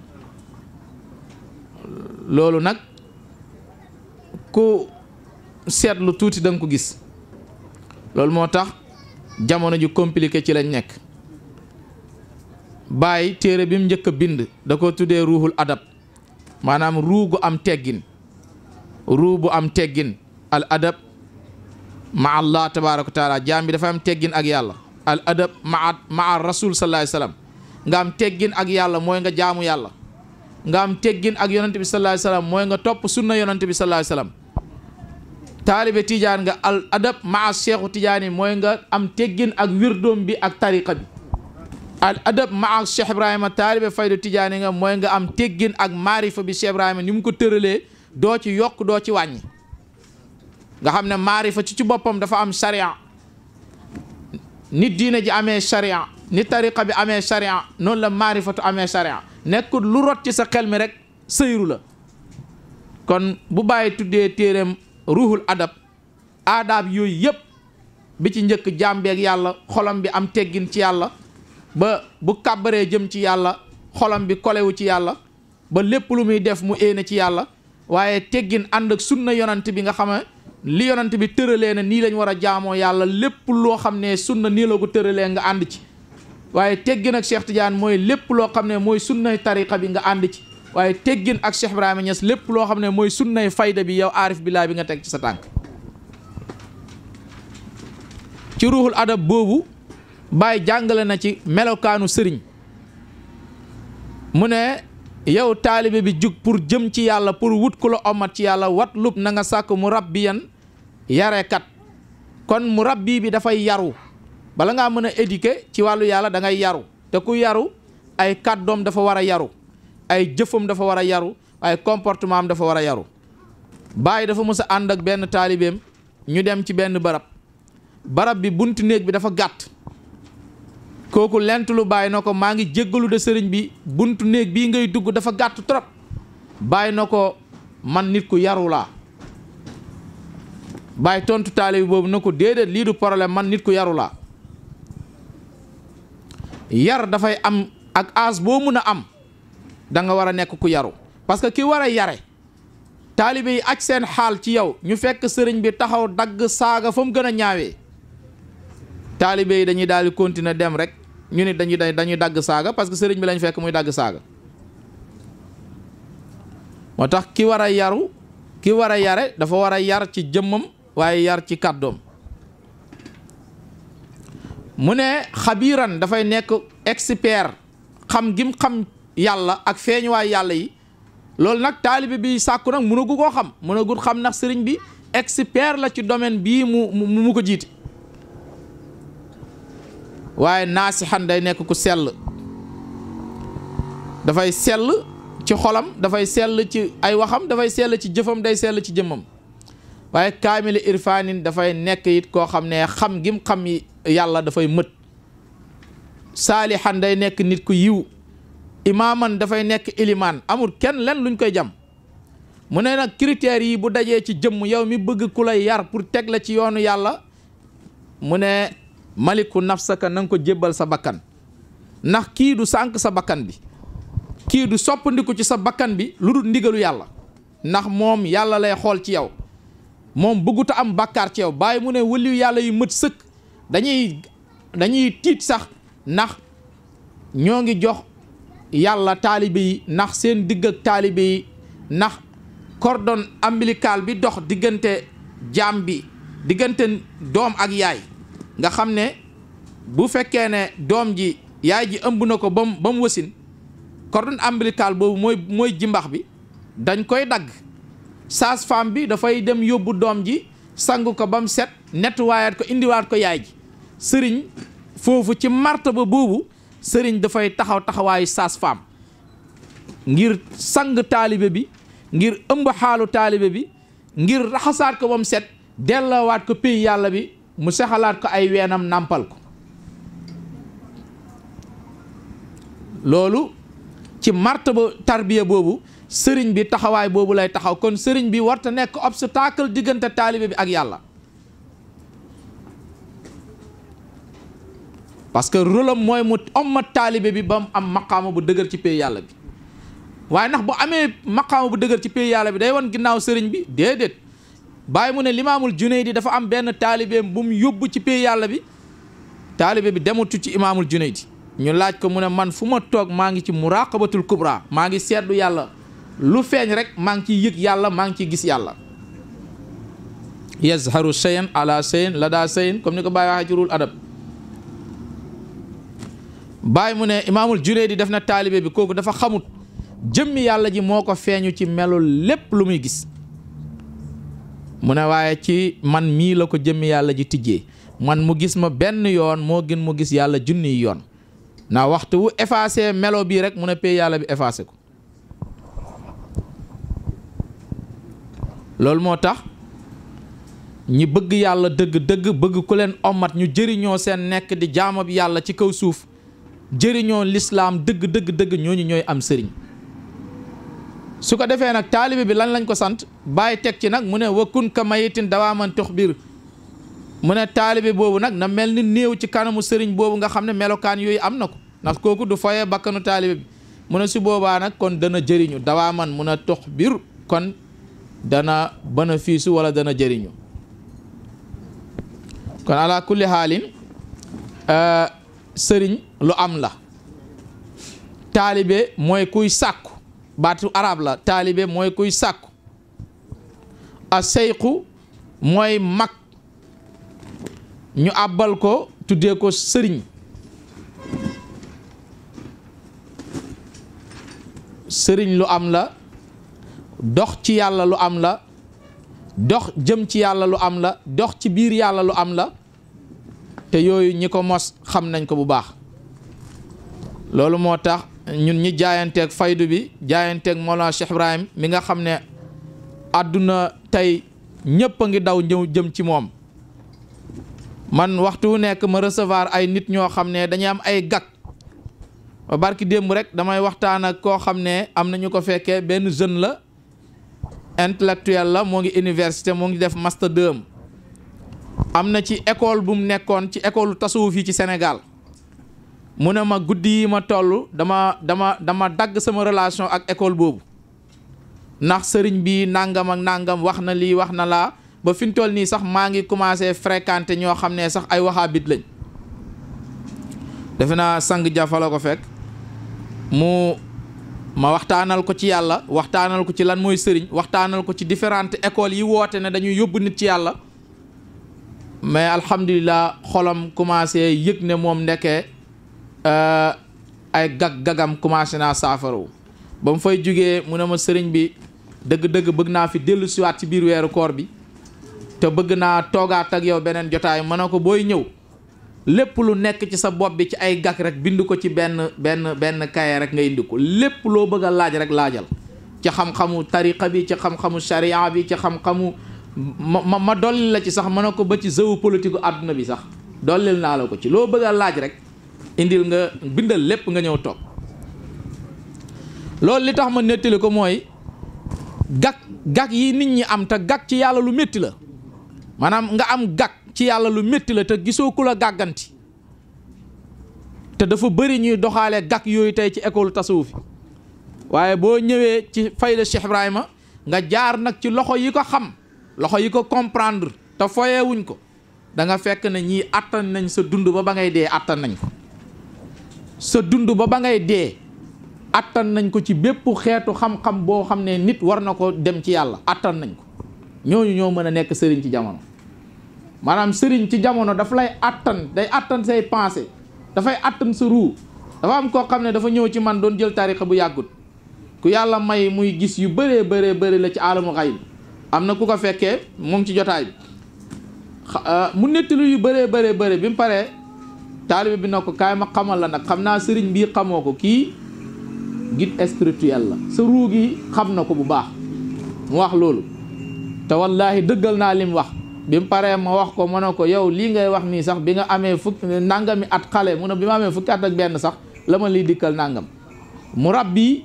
loolu nag ku seetlu tuuti da nga ko gis loolu moo tax jamono ju compliqué ci lañ nekk Baay téere bi mu njëkk a bind da ko tuddee ruuxul adab maanaam ruu gu am teggin ruu bu am teggin al adab ma allah tabaaraka wa taala jaam bi dafa am teggin ak yàlla al adab maa rasul sallallahu alayhi wasallam nga am teggin ak yàlla mooy nga jaamu yàlla nga am teggin ak yonante bi sallallahu alayhi wasallam mooy nga topp sunna yonante bi sallallahu alayhi wasallam taalibe tijaan nga al adab maa cheikhu tijaani mooy nga am teggin ak wirdoom bi ak tariqa bi. al adab maa Cheikh Ibrahima taalibe faydu tijaani nga mooy nga am teggin ak maarifa bi Cheikh Ibrahima ni mu ko tëralee doo ci yokk doo ci wàññi. nga xam ne maarifa ci boppam dafa am sharia nit diine ji amee sharia ni tariqa bi amee sharia noonu la maarifatu amee sharia nekkul lu rot ci sa xel mi rek sëyru la. kon bu bàyyi tuddee téereem ruuxul adab aadaab yooyu yëpp bi ci njëkk jàmbeeg yàlla xolam bi am teggin ci yàlla ba bu kàbbaree jëm ci yàlla xolam bi kolewu ci yàlla ba lépp lu muy def mu éene ci yàlla waaye teggin ànd ak sunna yonant bi nga xam ne li yonant bi tëralee na nii lañ war a jaamoo yàlla lépp loo xam ne sunna nii la ko tëralee nga ànd ci waaye teggin ak Cheikh Tidiane mooy lépp loo xam ne mooy sunnay tariqa bi nga ànd ci waaye teggin ak Cheikh Ibrahima Niass lépp loo xam ne mooy sunnay fayda bi yow aarif billah bi nga teg ci sa tànk. ci ruuxul adab boobu Baay jàngale na ci melokaanu sëriñ mu ne yow taalibe bi jug pour jëm ci yàlla pour wut ku la omat ci yàlla wat lub na nga sàkk murabbiyan yarekat kon murabbi bi dafay yaru bala ngaa mën a éduquer ci wàllu yàlla da ngay yaru te ku yaru ay kàddoom dafa war a yaru ay jëfam dafa war a yaru ay comportement am dafa war a yaru. Baay dafa mës a ànd ak benn taalibeem ñu dem ci benn barab bi buntu néeg bi dafa gàtt kooku lent lu Baay na ko maa ngi jéggalu de sëriñ bi buntu néeg bii ngay dugg dafa gàtt trop. Baay na ko man nit ku yaru laa. Baay tontu taalibe boobu na ko déedéet lii du problème man nit ku yaru laa. Yar dafay am ak âge boo mun a am da nga war a nekk ku yaru parce que ki war a yare taalibe yi aj seen xaal ci yow ñu fekk sëriñ bi taxaw dagg saaga fa mu gën a ñaawee taalibe yi dañuy daal di continuer dem rek ñu ni dañuy dagg saaga parce que sëriñ bi lañ fekk muy dagg saaga. moo tax ki war a yaru ki war a yare dafa war a yar ci jëmmam waaye yar ci kàddoom. mu ne xabiiran dafay nekk expert xam gim xam yàlla ak feeñuwaay yàlla yi loolu nag taalibe bi sàkku nag mënagu koo xam mënagul xam ndax sëriñ bi expert la ci domaine bii mu ko jiite waaye naasixan day nekk ku sell dafay sell ci xolam dafay sell ci ay waxam dafay sell ci jëfam day sell ci jëmmam waaye kaamili irfaanin dafay nekk it koo xam ne xam gim xam yàlla dafay mët saalihan day nekk nit ku yiw imaaman dafay nekk ilimaan amul kenn len luñ koy jam mu ne nag critères yi bu dajee ci jëmm yow mi bëgg ku lay yar pour teg la ci yoonu yàlla mu ne maliku nafsaka na nga ko jébbal sa bakkan ndax kii du sànq sa bakkan bi kii du soppandiku ci sa bakkan bi lu dul ndigalu yàlla ndax moom yàlla lay xool ci yow moom bëgguta am bàkkaar ci yow bàyyi mu ne wëliyu yàlla yu mët sëkk dañuy tiit sax ndax ñoo ngi jox yàlla taalibe yi ndax seen digg ak taalibe yi ndax cordon ombilical bi dox diggante jaam bi diggante doom ak yaay nga xam ne bu fekkee ne doom ji yaay ji ëmb na ko ba mu wasin cordon ombilical boobu mooy jimbax bi dañ koy dagg sage-femme bi dafay dem yóbbu doom ji sangu ko ba mu set nettoyaat ko indiwaat ko yaay ji sëriñ foofu ci martaba boobu sëriñ dafay taxawaayu sage-femme ngir sang taalibe bi ngir ëmb xaalu taalibe bi ngir raxasaat ko ba mu set delloowaat ko pays yàlla bi mu sexalaat ko ay weenam nàmpal ko loolu ci martaba tarbiya boobu sëriñ bi taxawaay boobu lay taxaw kon sëriñ bi warta nekk obstacle diggante taalibe bi ak yàlla parce que rôle am mooy mu ommat taalibe bi ba mu am maqaama bu dëgër ci pays yàlla bi waaye ndax bu amee maqaama bu dëgër ci pays yàlla bi day won ginnaaw sëriñ bi déedéet bàyyi mu ne limaamul Junaydi dafa am benn taalibeem bu mu yóbbu ci pays yàlla bi taalibe bi demutu ci imaamul Junaydi ñu laaj ko mu ne man fu ma toog maa ngi ci muraqabatul kubra maa ngi seetlu yàlla lu feeñ rek maa ngi ciy yëg yàlla maa ngi ciy gis yàlla yazharu shay'an ala shay'in la daa shay'in comme ni ko Baye waxee ci ruul adab Baye mu ne imaamul Junaydi def na taalibe bi kooku dafa xamut jëmmi yàlla ji moo ko feeñu ci melo lépp lu muy gis mu ne waaye ci man mii la ko jëmmi yàlla ji tijjee man mu gis ma benn yoon moo gën mu gis yàlla junniy yoon na waxtu wu effacé melo bii rek mu ne pay yàlla bi effacé ko. loolu moo tax ñi bëgg yàlla dëgg-dëgg bëgg ku leen ommat ñu jëriñoo seen nekk di jaamab yàlla ci kaw suuf jëriñoo lislaam dëgg ñooñu ñooy am sëriñ. su ko defee nag taalibe bi lan lañ ko sant bàyyi teg ci nag mu ne wakun ka mayitin dawaaman tuxbir mu ne taalibe boobu nag na mel ni néew ci kanamu sëriñ boobu nga xam ne melokaan yooyu am na ko ndax kooku du foyee bakkanu taalibe bi mu ne su boobaa nag kon dana jëriñu dawaaman mun a tuxbir kon dana bénéfice wala dana jëriñu. kon ala kulli xaalin sëriñ lu am la taalibe mooy kuy sàkku baatu arab la taalibe mooy kuy sàkku a seyku mooy mag ñu àbbal ko tuddee ko sëriñ sëriñ lu am la dox ci yàlla lu am la dox jëm ci yàlla lu am la dox ci biir yàlla lu am la te yooyu ñi ko mos xam nañ ko bu baax. loolu moo tax ñun ñi jaayanteeg faydu bi jaayanteeg Mawlana Cheikh Ibrahim mi nga xam ne àdduna tey ñëpp a ngi daw ñëw jëm ci moom. man waxtu wu nekk ma recevoir ay nit ñoo xam ne dañuy am ay gàkk ba barki démb rek damay waxtaan ak koo xam ne am na ñu ko fekkee benn jeune la intellectuel la moo ngi université moo ngi def master 2 am na ci école bu mu nekkoon ci école tasawuf yi ci Sénégal mu ne ma guddi yi ma toll dama dagg sama relation ak école boobu ndax sëriñ bi nangam ak nangam wax na lii wax na laa ba fi mu toll nii sax maa ngi commencé fréquenter ñoo xam ne sax ay waxaabit lañ defe naa sang jafa la ko fekk ma waxtaanal ko ci yàlla waxtaanal ko ci lan mooy sëriñ waxtaanal ko ci différentes écoles yi woote ne dañuy yóbbu nit ci yàlla mais alhamdulilah xolam commencé yëg ne moom ndeke ay gagam commencé naa saafarawu ba mu fay jugee mu ne ma sëriñ bi dëgg-dëgg bëgg naa fi dellu siwaat ci biir weeru koor bi te bëgg naa toogaat ak yow beneen jotaay ma ne ko booy ñëw lépp lu nekk ci sa bopp bi ci ay gàkk rek bind ko ci benn kaye rek nga indi ko lépp loo bëgg a laaj rek laajal ci xam-xamu tariqa bi ci xam-xamu sharia bi ci xam-xamu ma dolli la ci sax ma ne ko ba ci géopolitique gu àdduna bi sax dollil naa la ko ci loo bëgg a laaj rek indil nga bindal lépp nga ñëw toog loolu li tax ma nettali ko mooy gàkk yi nit ñi am te gàkk ci yàlla lu métti la maanaam nga am gàkk ci yàlla lu métti la te gisoo ku la gàgganti te dafa bëri ñuy doxalee gàkk yooyu tey ci école tasawuf waaye boo ñëwee ci fayda Cheikh Ibrahima nga jaar nag ci loxo yi ko xam loxo yi ko comprendre te foyeewuñ ko da nga fekk ne ñii attan nañ sa dund ba ngay dee attan nañ ko sa dund ba ngay dee attan nañ ko ci bépp xeetu xam-xam boo xam ne nit war na ko dem ci yàlla attan nañ ko ñooñu ñoo mën a nekk sëriñ ci jamono maanaam sëriñ ci jamono daf lay attan day attan say pensée dafay attan sa ruu dafa am koo xam ne dafa ñëw ci man doon jël tarixa bu yàggut ku yàlla may muy gis yu bëree la ci aalamu xayb am na ku ko fekkee moom ci jotaay bi mu nettali yu bëree bi mu paree taalibe bi na ko kaay ma xamal la nag xam naa sëriñ bii xamoo ko kii guide spirituel la sa ruu gi xam na ko bu baax mu wax loolu te wallaahi dëggal naa lim wax bi mu paree ma wax ko ma ne ko yow lii ngay wax nii sax bi nga amee nangami at xale mu ne bi ma amee fukki at ak benn sax la ma liy dikkal nangam mu rabbi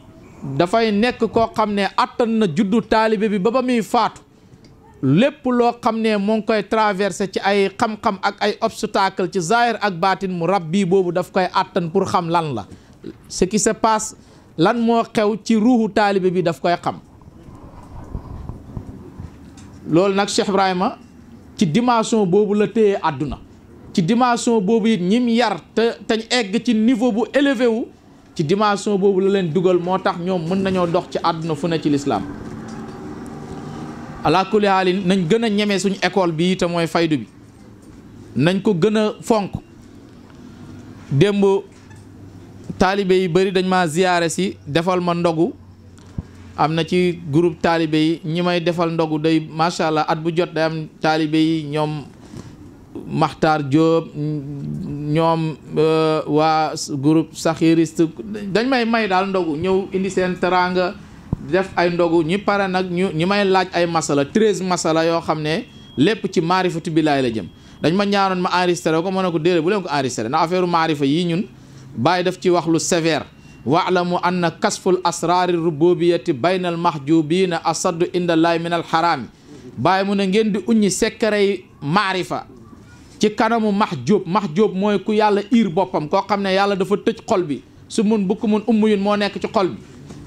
dafay nekk koo xam ne attan na juddu taalibe bi ba muy faatu lépp loo xam ne moo ngi koy traversé ci ay xam-xam ak ay obstacle ci zahir ak baatin mu rabbi boobu daf koy attan pour xam lan la ce qui se passe lan moo xew ci ruuxu taalibe bi daf koy xam loolu nag Cheikh Ibrahima ci dimension boobu la téye àdduna ci dimension boobu it ñim yar te egg ci niveau bu élevé wu ci dimension boobu la leen dugal moo tax ñoom mën nañoo dox ci àdduna fu ne ci lislaam ala kulli haalin nañ gën a ñeme suñu école bi te mooy faydu bi nañ ko gën a fonk démb taalibe yi bëri dañ ma ziyaare si defal ma ndogu am na ci groupe taalibe yi ñi may defal ndogu day macha allah at bu jot day am taalibe yi ñoom Maxtaar Diop ñoom waa groupe saxiriste dañ may daal ndogu ñëw indi seen teraanga def ay ndogu ñi pare nag ñi may laaj ay masala 13 masala yoo xam ne lépp ci maarifatu billaay la jëm dañ ma ñaanoon ma enregistré ko ma ne ko déedéet bu leen ko enregistré ndax affaire maarifa yii ñun bàyyi def ci wax lu sévère waalamu anna kasful asraari rububiyati bayna al mahjubina asaddu inda allahi min al xaraami bàyyi mu ne ngeen di uññi sekkarey maarifa ci kanamu mahjub mooy ku yàlla iir boppam koo xam ne yàlla dafa tëj xol bi su mun bukk mun ummuyun moo nekk ci xol bi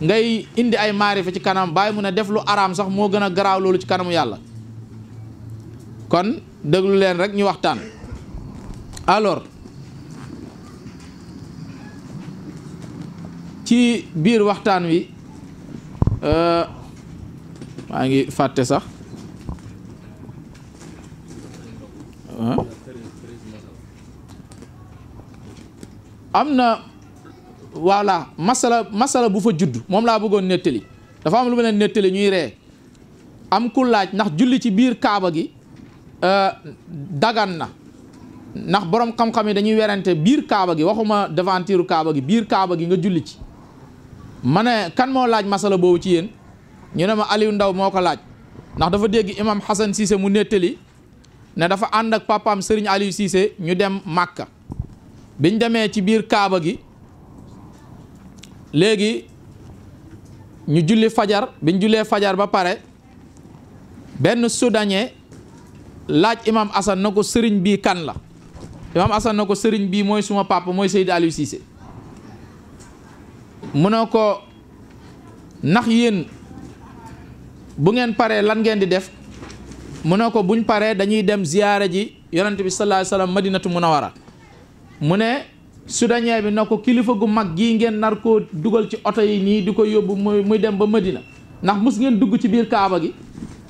ngay indi ay maarifa ci kanam bàyyi mu ne def lu araam sax moo gën a garaaw loolu ci kanamu yàlla kon déglu leen rek ñu waxtaan alors ci biir waxtaan wi maa ngi fàtte sax am na voilà masala bu fa judd moom laa bëggoon nettali dafa am lu ma leen nettali ñuy ree am ku laaj ndax julli ci biir kaaba gi dagan na ndax borom xam-xam yi dañuy werante biir kaaba gi waxuma devanture kaaba gi biir kaaba gi nga julli ci ma ne kan moo laaj masala boobu ci yéen ñu ne ma Aliou Ndaw moo ko laaj ndax dafa dégg imam Hassan Cissé mu nettali ne dafa ànd ak papaam Serigne Aliou Cissé ñu dem Màkka biñ demee ci biir kaaba gi léegi ñu julli fajar biñ jullee fajar ba pare benn soudanais laaj imam Hassan na ko sëriñ bii kan la imam Hassan na ko sëriñ bii mooy suma papa mooy Seydi Aliou Cissé mu ne ko ndax yéen bu ngeen paree lan ngeen di def mu ne ko buñ paree dañuy dem ziyaare ji yonent bi sallallahu alayhi wasallam madinatu munawara mu ne soudanien bi na ko kilifa gu mag gii ngeen nar koo dugal ci oto yi nii di ko yóbbu muy dem ba Madina ndax mus ngeen dugg ci biir kaaba gi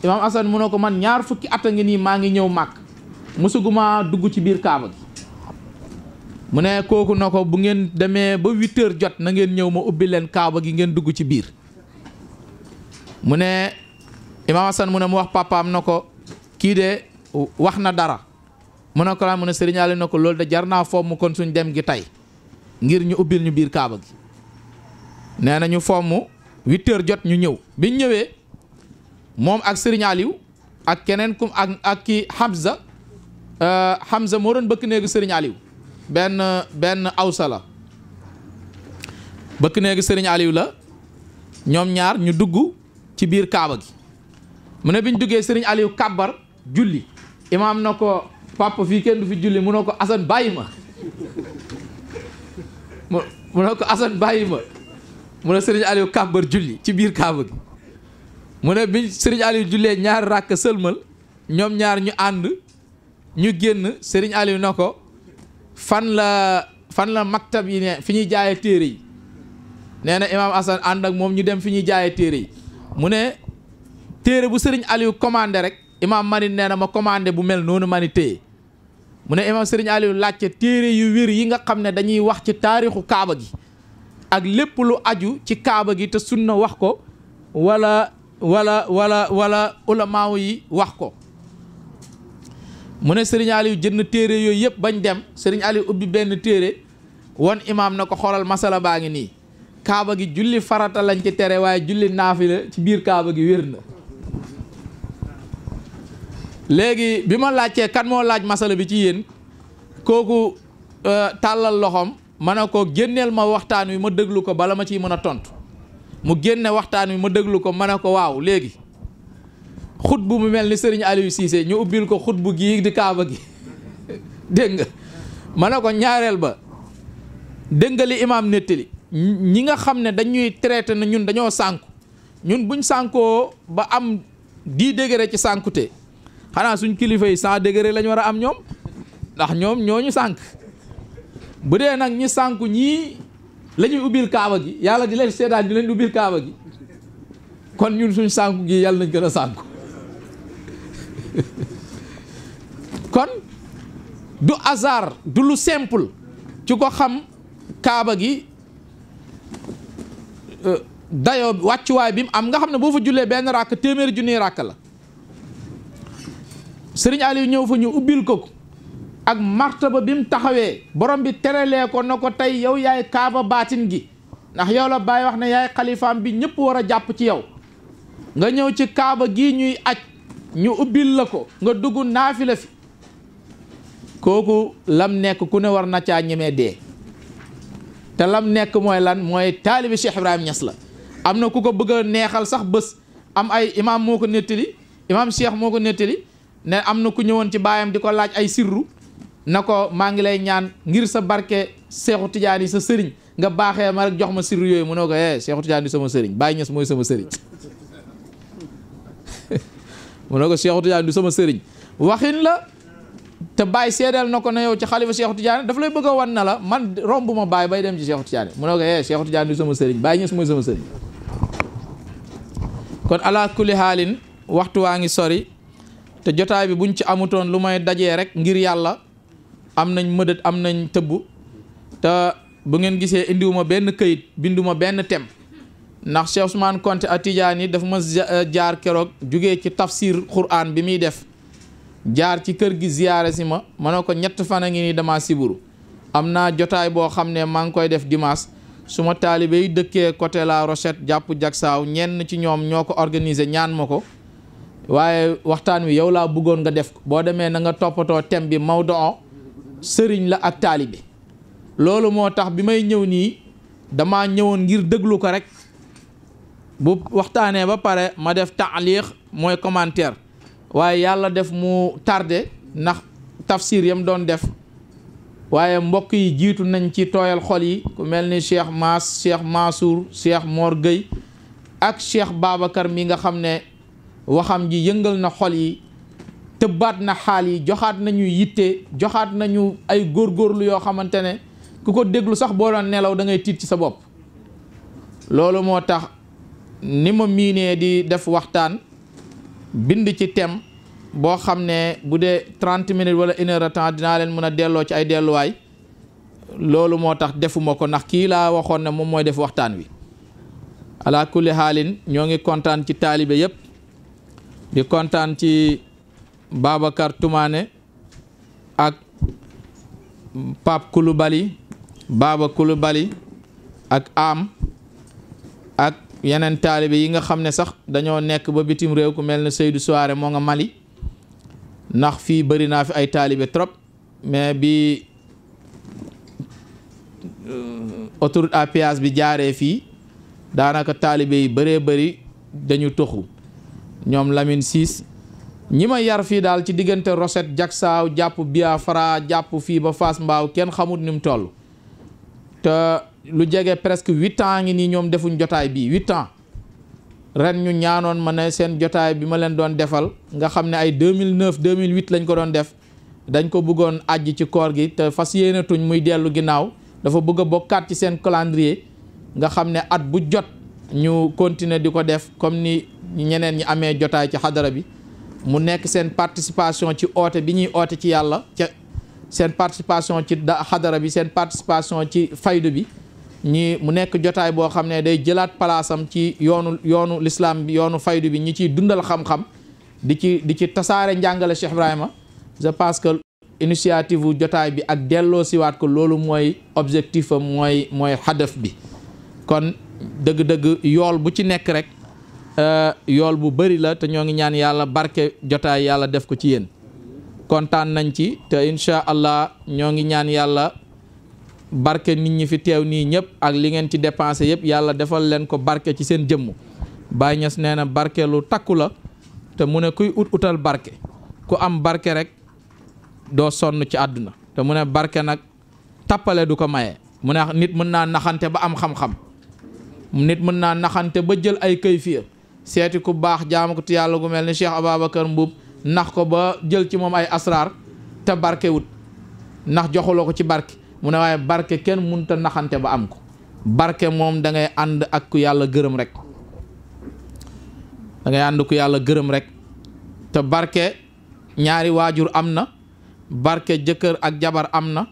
imam Hassan mu ne ko man 2 fukki at a ngi nii maa ngi ñëw màkk musuguma dugg ci biir kaaba gi mu ne kooku na ko bu ngeen demee ba 8 heures jot na ngeen ñëw ma ubbi leen kaaba gi ngeen dugg ci biir mu ne imam Hassan mu ne mu wax papaam na ko kii de wax na dara mu ne ko la mu ne Serigne Aliou na ko loolu de jar naa fomm kon suñ dem gi tey ngir ñu ubbil ñu biir kaaba gi nee na ñu fomm 8 heures jot ñu ñëw biñ ñëwee moom ak Serigne Aliou ak keneen kum ak kii Hamza moo doon bëkk néegu Serigne Aliou benn awsa la bëkk néegu Serigne Aliou la ñoom ñaar ñu dugg ci biir kaaba gi mu ne biñ duggee Serigne Aliou kàbbar julli imaam na ko papa fii kenn du fi julli mu ne ko Assane bàyyi ma mu ne ko Assane bàyyi ma mu ne Serigne Aliou kàbbar julli ci biir kaaba gi mu ne bi Serigne Aliou jullee ñaari ràkk sëlmal ñoom ñaar ñu ànd ñu génn Serigne Aliou na ko fan la maktab yi ne fi ñuy jaayee téere yi nee na imaam Assane ànd ak moom ñu dem fi ñuy jaayee téere yi mu ne téere bu Serigne Aliou commandé rek imaam mani nee na ma commandé bu mel noonu mani téye mu ne imaam Serigne Aliou laajte téere yu wér yi nga xam ne dañuy wax ci taarixu kaaba gi ak lépp lu aju ci kaaba gi te sunna wax ko wala ulamaaw yi wax ko mu ne Serigne Aliou jënd téere yooyu yëpp bañ dem Serigne Aliou ubbi benn téere won imaam na ko xoolal masala baa ngi nii kaaba gi julli farata lañ ci tere waaye julli naafila ci biir kaaba gi wér na léegi bi ma laajtee kan moo laaj masala bi ci yéen kooku tàllal loxoom ma ne ko génneel ma waxtaan wi ma déglu ko bala ma ciy mën a tontu mu génne waxtaan wi ma déglu ko ma ne ko waaw léegi xutbu mu mel ni Serigne Aliou Cissé ñu ubbil ko xutbu gii di kaaba gi dégg nga ma ne ko ñaareel ba dégg nga li imaam nettali ñi nga xam ne dañuy traité na ñun dañoo sànku ñun buñ sànkoo ba am 10 degré ci sànkute xanaa suñ kilifa yi 100 degré lañ war a am ñoom ndax ñoom ñooñu sànk bu dee nag ñi sànku ñii la ñuy ubbil kaaba gi yàlla di leen seetaan di leen ubbil kaaba gi kon ñun suñ sànku gi yàlla nañ gën a sànku kon du hasard du lu simple ci ko xam kaaba gi dayoo wàccuwaay bi mu am nga xam ne boo fa jullee benn ràkk téeméeri junniy ràkk la sëriñ Aliou ñëw fa ñu ubbil ko ak martaba bi mu taxawee borom bi terelee ko na ko tey yow yaay kaaba baatin gi ndax yow la Baay wax ne yaay xalifaam bi ñëpp war a jàpp ci yow nga ñëw ci kaaba gii ñuy aj ñu ubbil la ko nga dugg naafila fi kooku lam nekk ku ne war na caa ñemee dee te lam nekk mooy lan mooy taalibi Cheikh Ibrahima Niass la am na ku ko bëgg a neexal sax bés am ay imaam moo ko nettali imaam Cheikh moo ko nettali ne am na ku ñëwoon ci baayam di ko laaj ay sirru na ko maa ngi lay ñaan ngir sa barke Seexu Tijaan yi sa sëriñ nga baaxee ma rek jox ma sirru yooyu mu ne ko Seexu Tijaan yi sama sëriñ Baay Ñas mooy sama sëriñ mu ne ko Seexu Tijaan du sama sëriñ waxin la te Baay seedeel na ko ne yow ci xalifa Seexu Tijaan daf lay bëgg a wan na la man romb ma Baay bay dem ci Seexu Tijaan mu ne ko Seexu Tijaan du sama sëriñ Baay Ñas mooy sama sëriñ kon ala kulli haalin waxtu waa ngi sori te jotaay bi buñ ci amutoon lu may dajee rek ngir yàlla am nañ mëdët am nañ tëbb te bu ngeen gisee indiwuma benn këyit binduma benn thème ndax Cheikh Ousmane Konté At-Tidjânî dafa ma jaar keroog jugee ci tafsir Qur'an bi muy def jaar ci kër gi ziyaare si ma ne ko 3 fan a ngi nii dama siburu am naa jotaay boo xam ne maa ngi koy def dimanche su ma taalibe yi dëkkee côté La Rochette jàpp Jaksaaw ñenn ci ñoom ñoo ko organisé ñaan ma ko waaye waxtaan wi yow laa bëggoon nga def ko boo demee na nga toppatoo thème bi Maodo sëriñ la ak taalibe loolu moo tax bi may ñëw nii dama ñëwoon ngir déglu ko rek bu waxtaanee ba pare ma def taaliix mooy commentaire waaye yàlla def mu tardé ndax tafsir yam doon def waaye mbokk yi jiitu nañ ci tooyal xol yi ku mel ni Cheikh Maas Cheikh Mansour Cheikh Mor Gueye ak Cheikh Babacar mi nga xam ne waxam ji yëngal na xol yi tëbbaat na xaal yi joxaat nañu yitte joxaat nañu ay góorgóorlu yoo xamante ne ku ko déglu sax boo doon nelaw da ngay tiit ci sa bopp loolu moo tax ni ma miinee di def waxtaan bind ci thème boo xam ne bu dee 30 minutes wala 1 heure de temps dinaa leen mën a delloo ci ay delluwaay loolu moo tax defuma ko ndax kii laa waxoon ne moom mooy def waxtaan wi ala kulli xaalin ñoo ngi kontaan ci taalibe yépp di kontaan ci Babacar Toumane ak Pape Koulibaly Baba Koulibaly ak am ak yeneen taalibe yi nga xam ne sax dañoo nekk ba bitim réew ku mel ne Seydou Souare moo nga Mali ndax fii bëri naa fi ay taalibe trop mais bi autoroute à péage bi jaaree fii daanaka taalibe yi bëree bëri dañu toxu ñoom Lamine Ciss ñi ma yar fii daal ci diggante Rochette Jaksaaw jàpp Biafra jàpp fii ba Fass Mbaaw kenn xamut ni mu toll te lu jege presque 8 ans ngi nii ñoom defuñ jotaay bii 8 ans ren ñu ñaanoon ma ne seen jotaay bi ma leen doon defal nga xam ne ay 2009 2008 lañ ko doon def dañ ko bëggoon ajji ci koor gi te fas yéenatuñ muy dellu ginnaaw dafa bëgg a bokkaat ci seen calendrier nga xam ne at bu jot ñu continuer di ko def comme ni ñeneen ñi amee jotaay ci xadara bi mu nekk seen participation ci oote bi ñuy oote ci yàlla ca seen participation ci xadara bi seen participation ci faydu bi ñi mu nekk jotaay boo xam ne day jëlaat palaasam ci yoonu l'islam bi yoonu faydu bi ñi ciy dundal xam-xam di ci tasaare njàngale Cheikh Ibrahima je pense que initiative wu jotaay bi ak delloo siwaat ko loolu mooy objectif am mooy hadaf bi kon dëgg-dëgg yool bu ci nekk rek yool bu bëri la te ñoo ngi ñaan yàlla barke jotaay yàlla def ko ci yéen kontaan nañ ci te incha allah ñoo ngi ñaan yàlla barke nit ñi fi teew nii ñëpp ak li ngeen ci dépensé yëpp yàlla defal leen ko barke ci seen jëmm Baye Niass nee na barke lu takku la te mu ne kuy utal barke ku am barke rek doo sonn ci àdduna te mu ne barke nag tappale du ko maye mu ne nit mën naa naxante ba am xam-xam nit mën naa naxante ba jël ay kayfiya seeti ku baax jaamu ko ti yàlla gu mel ni Cheikh Ababacar Mbuub nax ko ba jël ci moom ay asraar te barke wut ndax joxuloo ko ci barke mu ne waaye barke kenn mënut a naxante ba am ko barke moom da ngay ànd ak ku yàlla gërëm rek da ngay ànd ku yàlla gërëm rek te barke ñaari waajur am na barke jëkkër ak jabar am na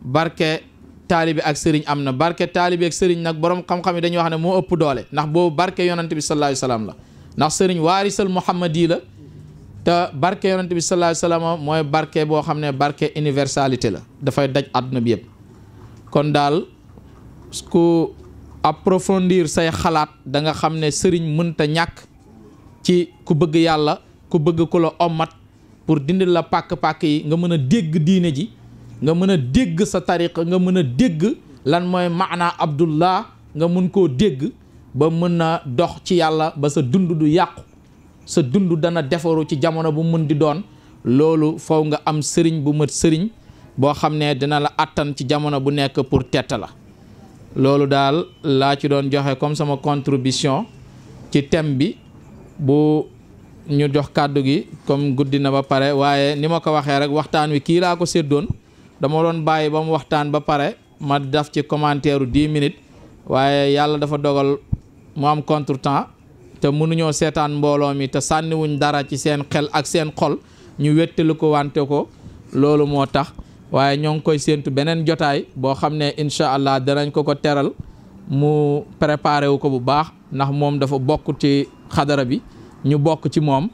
barke taalibe ak sëriñ am na. barke taalibe ak sëriñ nag borom xam-xam yi dañuy wax ne moo ëpp doole ndax boobu barke yonent bi sallallahu alayhi wasallam la, ndax sëriñ waarisal muhammadi la te barke yonent bi sallallahu alayhi wasallam mooy barke boo xam ne barke universalité la, dafay daj àdduna bi yëpp. kon daal ku approfondir say xalaat da nga xam ne sëriñ mënta ñàkk ci ku bëgg yàlla, ku bëgg ku la ommat pour dindil la pàkk-pàkk yi, nga mën a dégg diine ji, nga mën a dégg sa tariqa, nga mën a dégg lan mooy maanaa abdullah, nga mën koo dégg ba mën a dox ci yàlla ba sa dund du yàqu, sa dund dana defaru ci jamono bu mën di doon. loolu faw nga am sëriñ bu mat sëriñ boo xam ne dina la attan ci jamono bu nekk pour tetta la. loolu daal laa ci doon joxe comme sama contribution ci thème bi. bu ñu jox kàddu gi comme guddi na ba pare, waaye ni ma ko waxee rek waxtaan wi kii laa ko séddoon, dama doon bàyyi ba mu waxtaan ba pare ma def ci commentaire 10 minutes, waaye yàlla dafa dogal mu am contretemps te mënuñoo seetaan mbooloo mi te sànniwuñ dara ci seen xel ak seen xol ñu wettali ko wante ko, loolu moo tax. waaye ñoo ngi koy séentu beneen jotaay boo xam ne incha allah danañ ko teral mu préparé wu ko bu baax, ndax moom dafa bokk ci xadara bi, ñu bokk ci moom.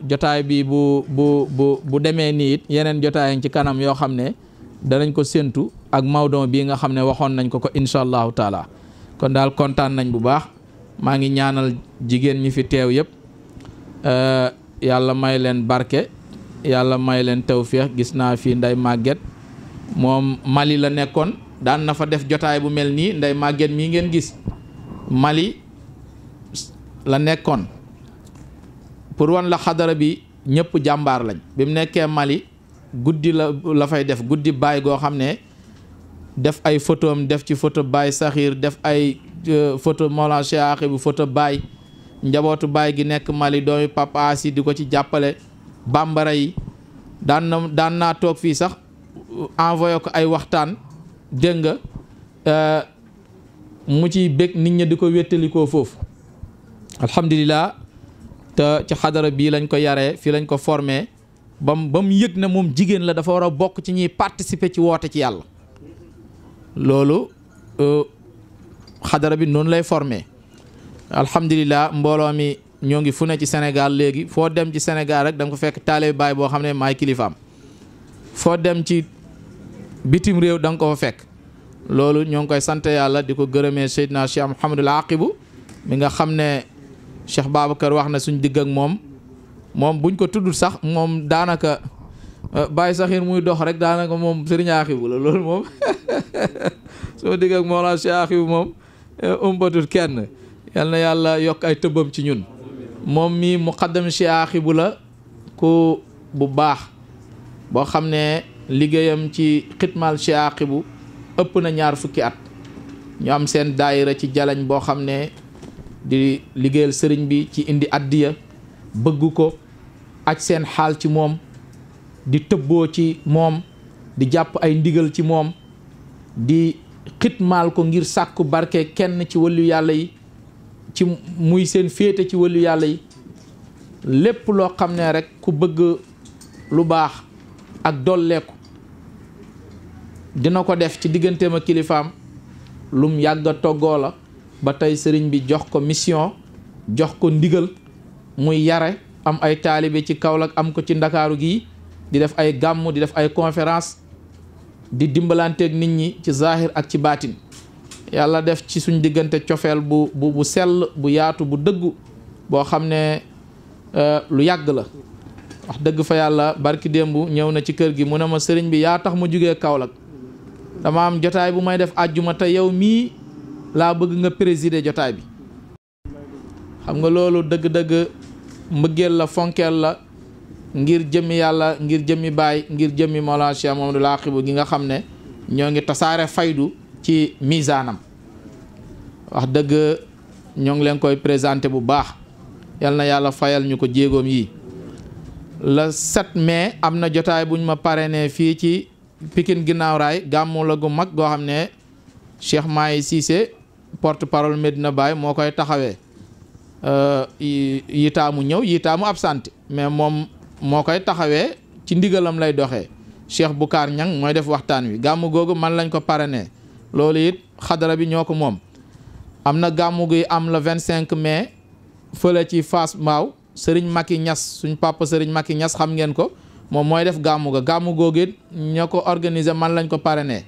jotaay bi bu demee nii it yeneen jotaay ci kanam yoo xam ne danañ ko séentu ak mawdon bii nga xam ne waxoon nañ ko incha allahu taala. kon daal kontaan nañ bu baax, maa ngi ñaanal jigéen ñi fi teew yëpp yàlla may leen barke, yàlla may leen tawféex. gis naa fi Ndey Maguette, moom Mali la nekkoon, daan na fa def jotaay bu mel nii. Ndey Maguette mii ngeen gis Mali la nekkoon, pour wan la xadara bi ñëpp jàmbaar lañ. bi mu nekkee Mali guddi la fay def, guddi baay goo xam ne def ay photom, def ci photo baay Saxiir, def ay photo Mawlana Cheikh Aqibou, photo baay, njabootu baay gi nekk Mali, doomi Papa Asi di ko ci jàppale, bambara yi. daan naa toog fii sax envoyé ko ay waxtaan, dégg nga mu ciy bég nit ñi di ko wéttalikoo foofu. alhamdulilah, te ci xadara bii lañ ko yaree, fii lañ ko formé ba mu yëg ne moom jigéen la, dafa war a bokk ci ñuy participer ci woote ci yàlla. loolu xadara bi noonu lay formé. alhamdulilah, mbooloo mi ñoo ngi fu ne ci Sénégal léegi. foo dem ci Sénégal rek da nga ko fekk taalibe baay boo xam ne maay kilifaam. foo dem ci bitim réew da nga ko fa fekk. loolu ñoo ngi koy sant yàlla di ko gërëmee Seydina Cheikh Mouhamadul Aqibou mi nga xam ne Cheikh Babacar wax na suñ digg ak moom buñ ko tuddul sax moom daanaka Baye Saxiir muy dox rek daanaka moom Serigne Aqibou la. loolu moom soo digg ak Mawlana Cheikh Aqibou moom umbatul kenn. yal na yàlla yokk ay tëbbam ci ñun. moom mi muqaddam Cheikh Aqibou la, ku bu baax boo xam ne liggéeyam ci xitmaal Cheikh Aqibou ëpp na 20 fukki at. ñu am seen daayira ci jalañ boo xam ne di liggéeyal sëriñ bi ci indi addiya, bëgg ko, aj seen xaal ci moom, di tëbboo ci moom, di jàpp ay ndigal ci moom, di xitmaal ko ngir sàkku barke kenn ci wàllu yàlla yi, ci muy seen féete ci wàllu yàlla yi. lépp loo xam ne rek ku bëgg lu baax ak dolleeku dina ko def ci digganteem ak kilifaam, lum yàgg a toggoo la. ba tey sëriñ bi jox ko mission, jox ko ndigal muy yare, am ay taalibe ci Kaolack, am ko ci Ndakaaru gii, di def ay gàmmu, di def ay conférence, di dimbalanteeg nit ñi ci zahir ak ci baatin. yàlla def ci suñ diggante cofeel bu sell, bu yaatu, bu dëggu, boo xam ne lu yàgg la. wax dëgg fa yàlla barki démb ñëw na ci kër gi mu ne ma sëriñ bi yaa tax ma jugee Kaolack, dama am jotaay bu may def àjjuma te yow mii laa bëgg nga présider jotaay bi. xam nga loolu dëgg-dëgg mbëggeel la, fonkeel la, ngir jëmmi yàlla, ngir jëmmi baay, ngir jëmmi Mawlana Cheikh Mouhamadul Aqibou gi nga xam ne ñoo ngi tasaare faydu ci misaanam. wax dëgg ñoo ngi leen koy présenté bu baax. yal na yàlla fayal ñu ko jéegoom yi. le 7 mai am na jotaay buñ ma parrainé fii ci Pikine Ginnaaw Raay, gàmmu la gu mag goo xam ne Cheikh Mahi Cissé porte parole Medina Baye moo koy taxawee. yitaamu ñëw, yitaamu absent, mais moom moo koy taxawee, ci ndigalam lay doxee. Cheikh Boucar Ñang mooy def waxtaan wi gàmmu googu man lañ ko parrainé loolu it xadara bi ñoo ko moom. am na gàmmu gi am le 25 mai fële ci Fass Mbao Serigne Macky Niass suñ papa Serigne Macky Niass xam ngeen ko moom mooy def gàmmu ga gàmmu googu it ñoo ko organiser man lañ ko parrainé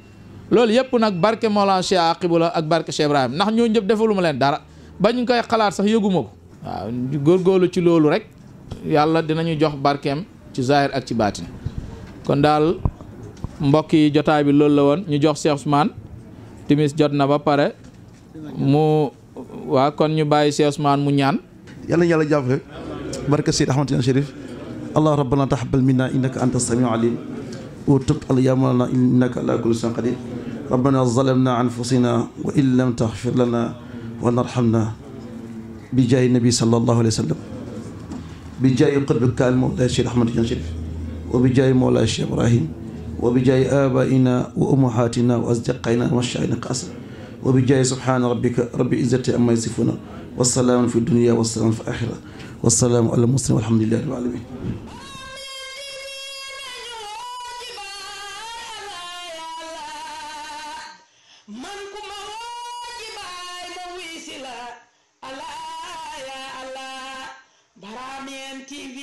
loolu yëpp nag barke Mawlana Cheikh Aqibou la ak barke Cheikh Ibrahim ndax ñoo ñëpp defaluma leen dara bañ koy xalaat sax yëguma ko waaw góorgóorlu ci loolu rek yàlla dinañu jox barkeem ci zahir ak ci baatin kon daal mbokk yi jotaay bi loolu la woon ñu jox Cheikh Ousmane timis jot na ba pare mu waa kon ñu bàyyi Cheikh Ousmane mu ñaan yàlla yàlla jàppale barke Seydi Ahmad Tidiane Chérif allah rabbana tahabbal minna innaka anta samiu alim wa tub alayamana innaka ala kulli shay'in qadir rabbana zalamna anfusina wa in lam taghfir lana wa narhamna bi jaayi nabi sallallahu alayhi wa sallam bi jaayi qutbika al mawlaa Seydi Ahmad Tidiane Chérif wa bi jaayi mawlaa Cheikh Ibrahim wa bi jaayi abaina wa ummahatina wa asdiqaina wa mashaayina qasa wa bi jaayi subhana rabbika rabbil izzati amma yasifuna wa salaamun fi dunya wa salaamun fi axira wa salaamu ala muslim walhamdulillahi rabbil alamin man ku ma woo ci baay ma wuy si la Allah ya Allah Baramien TV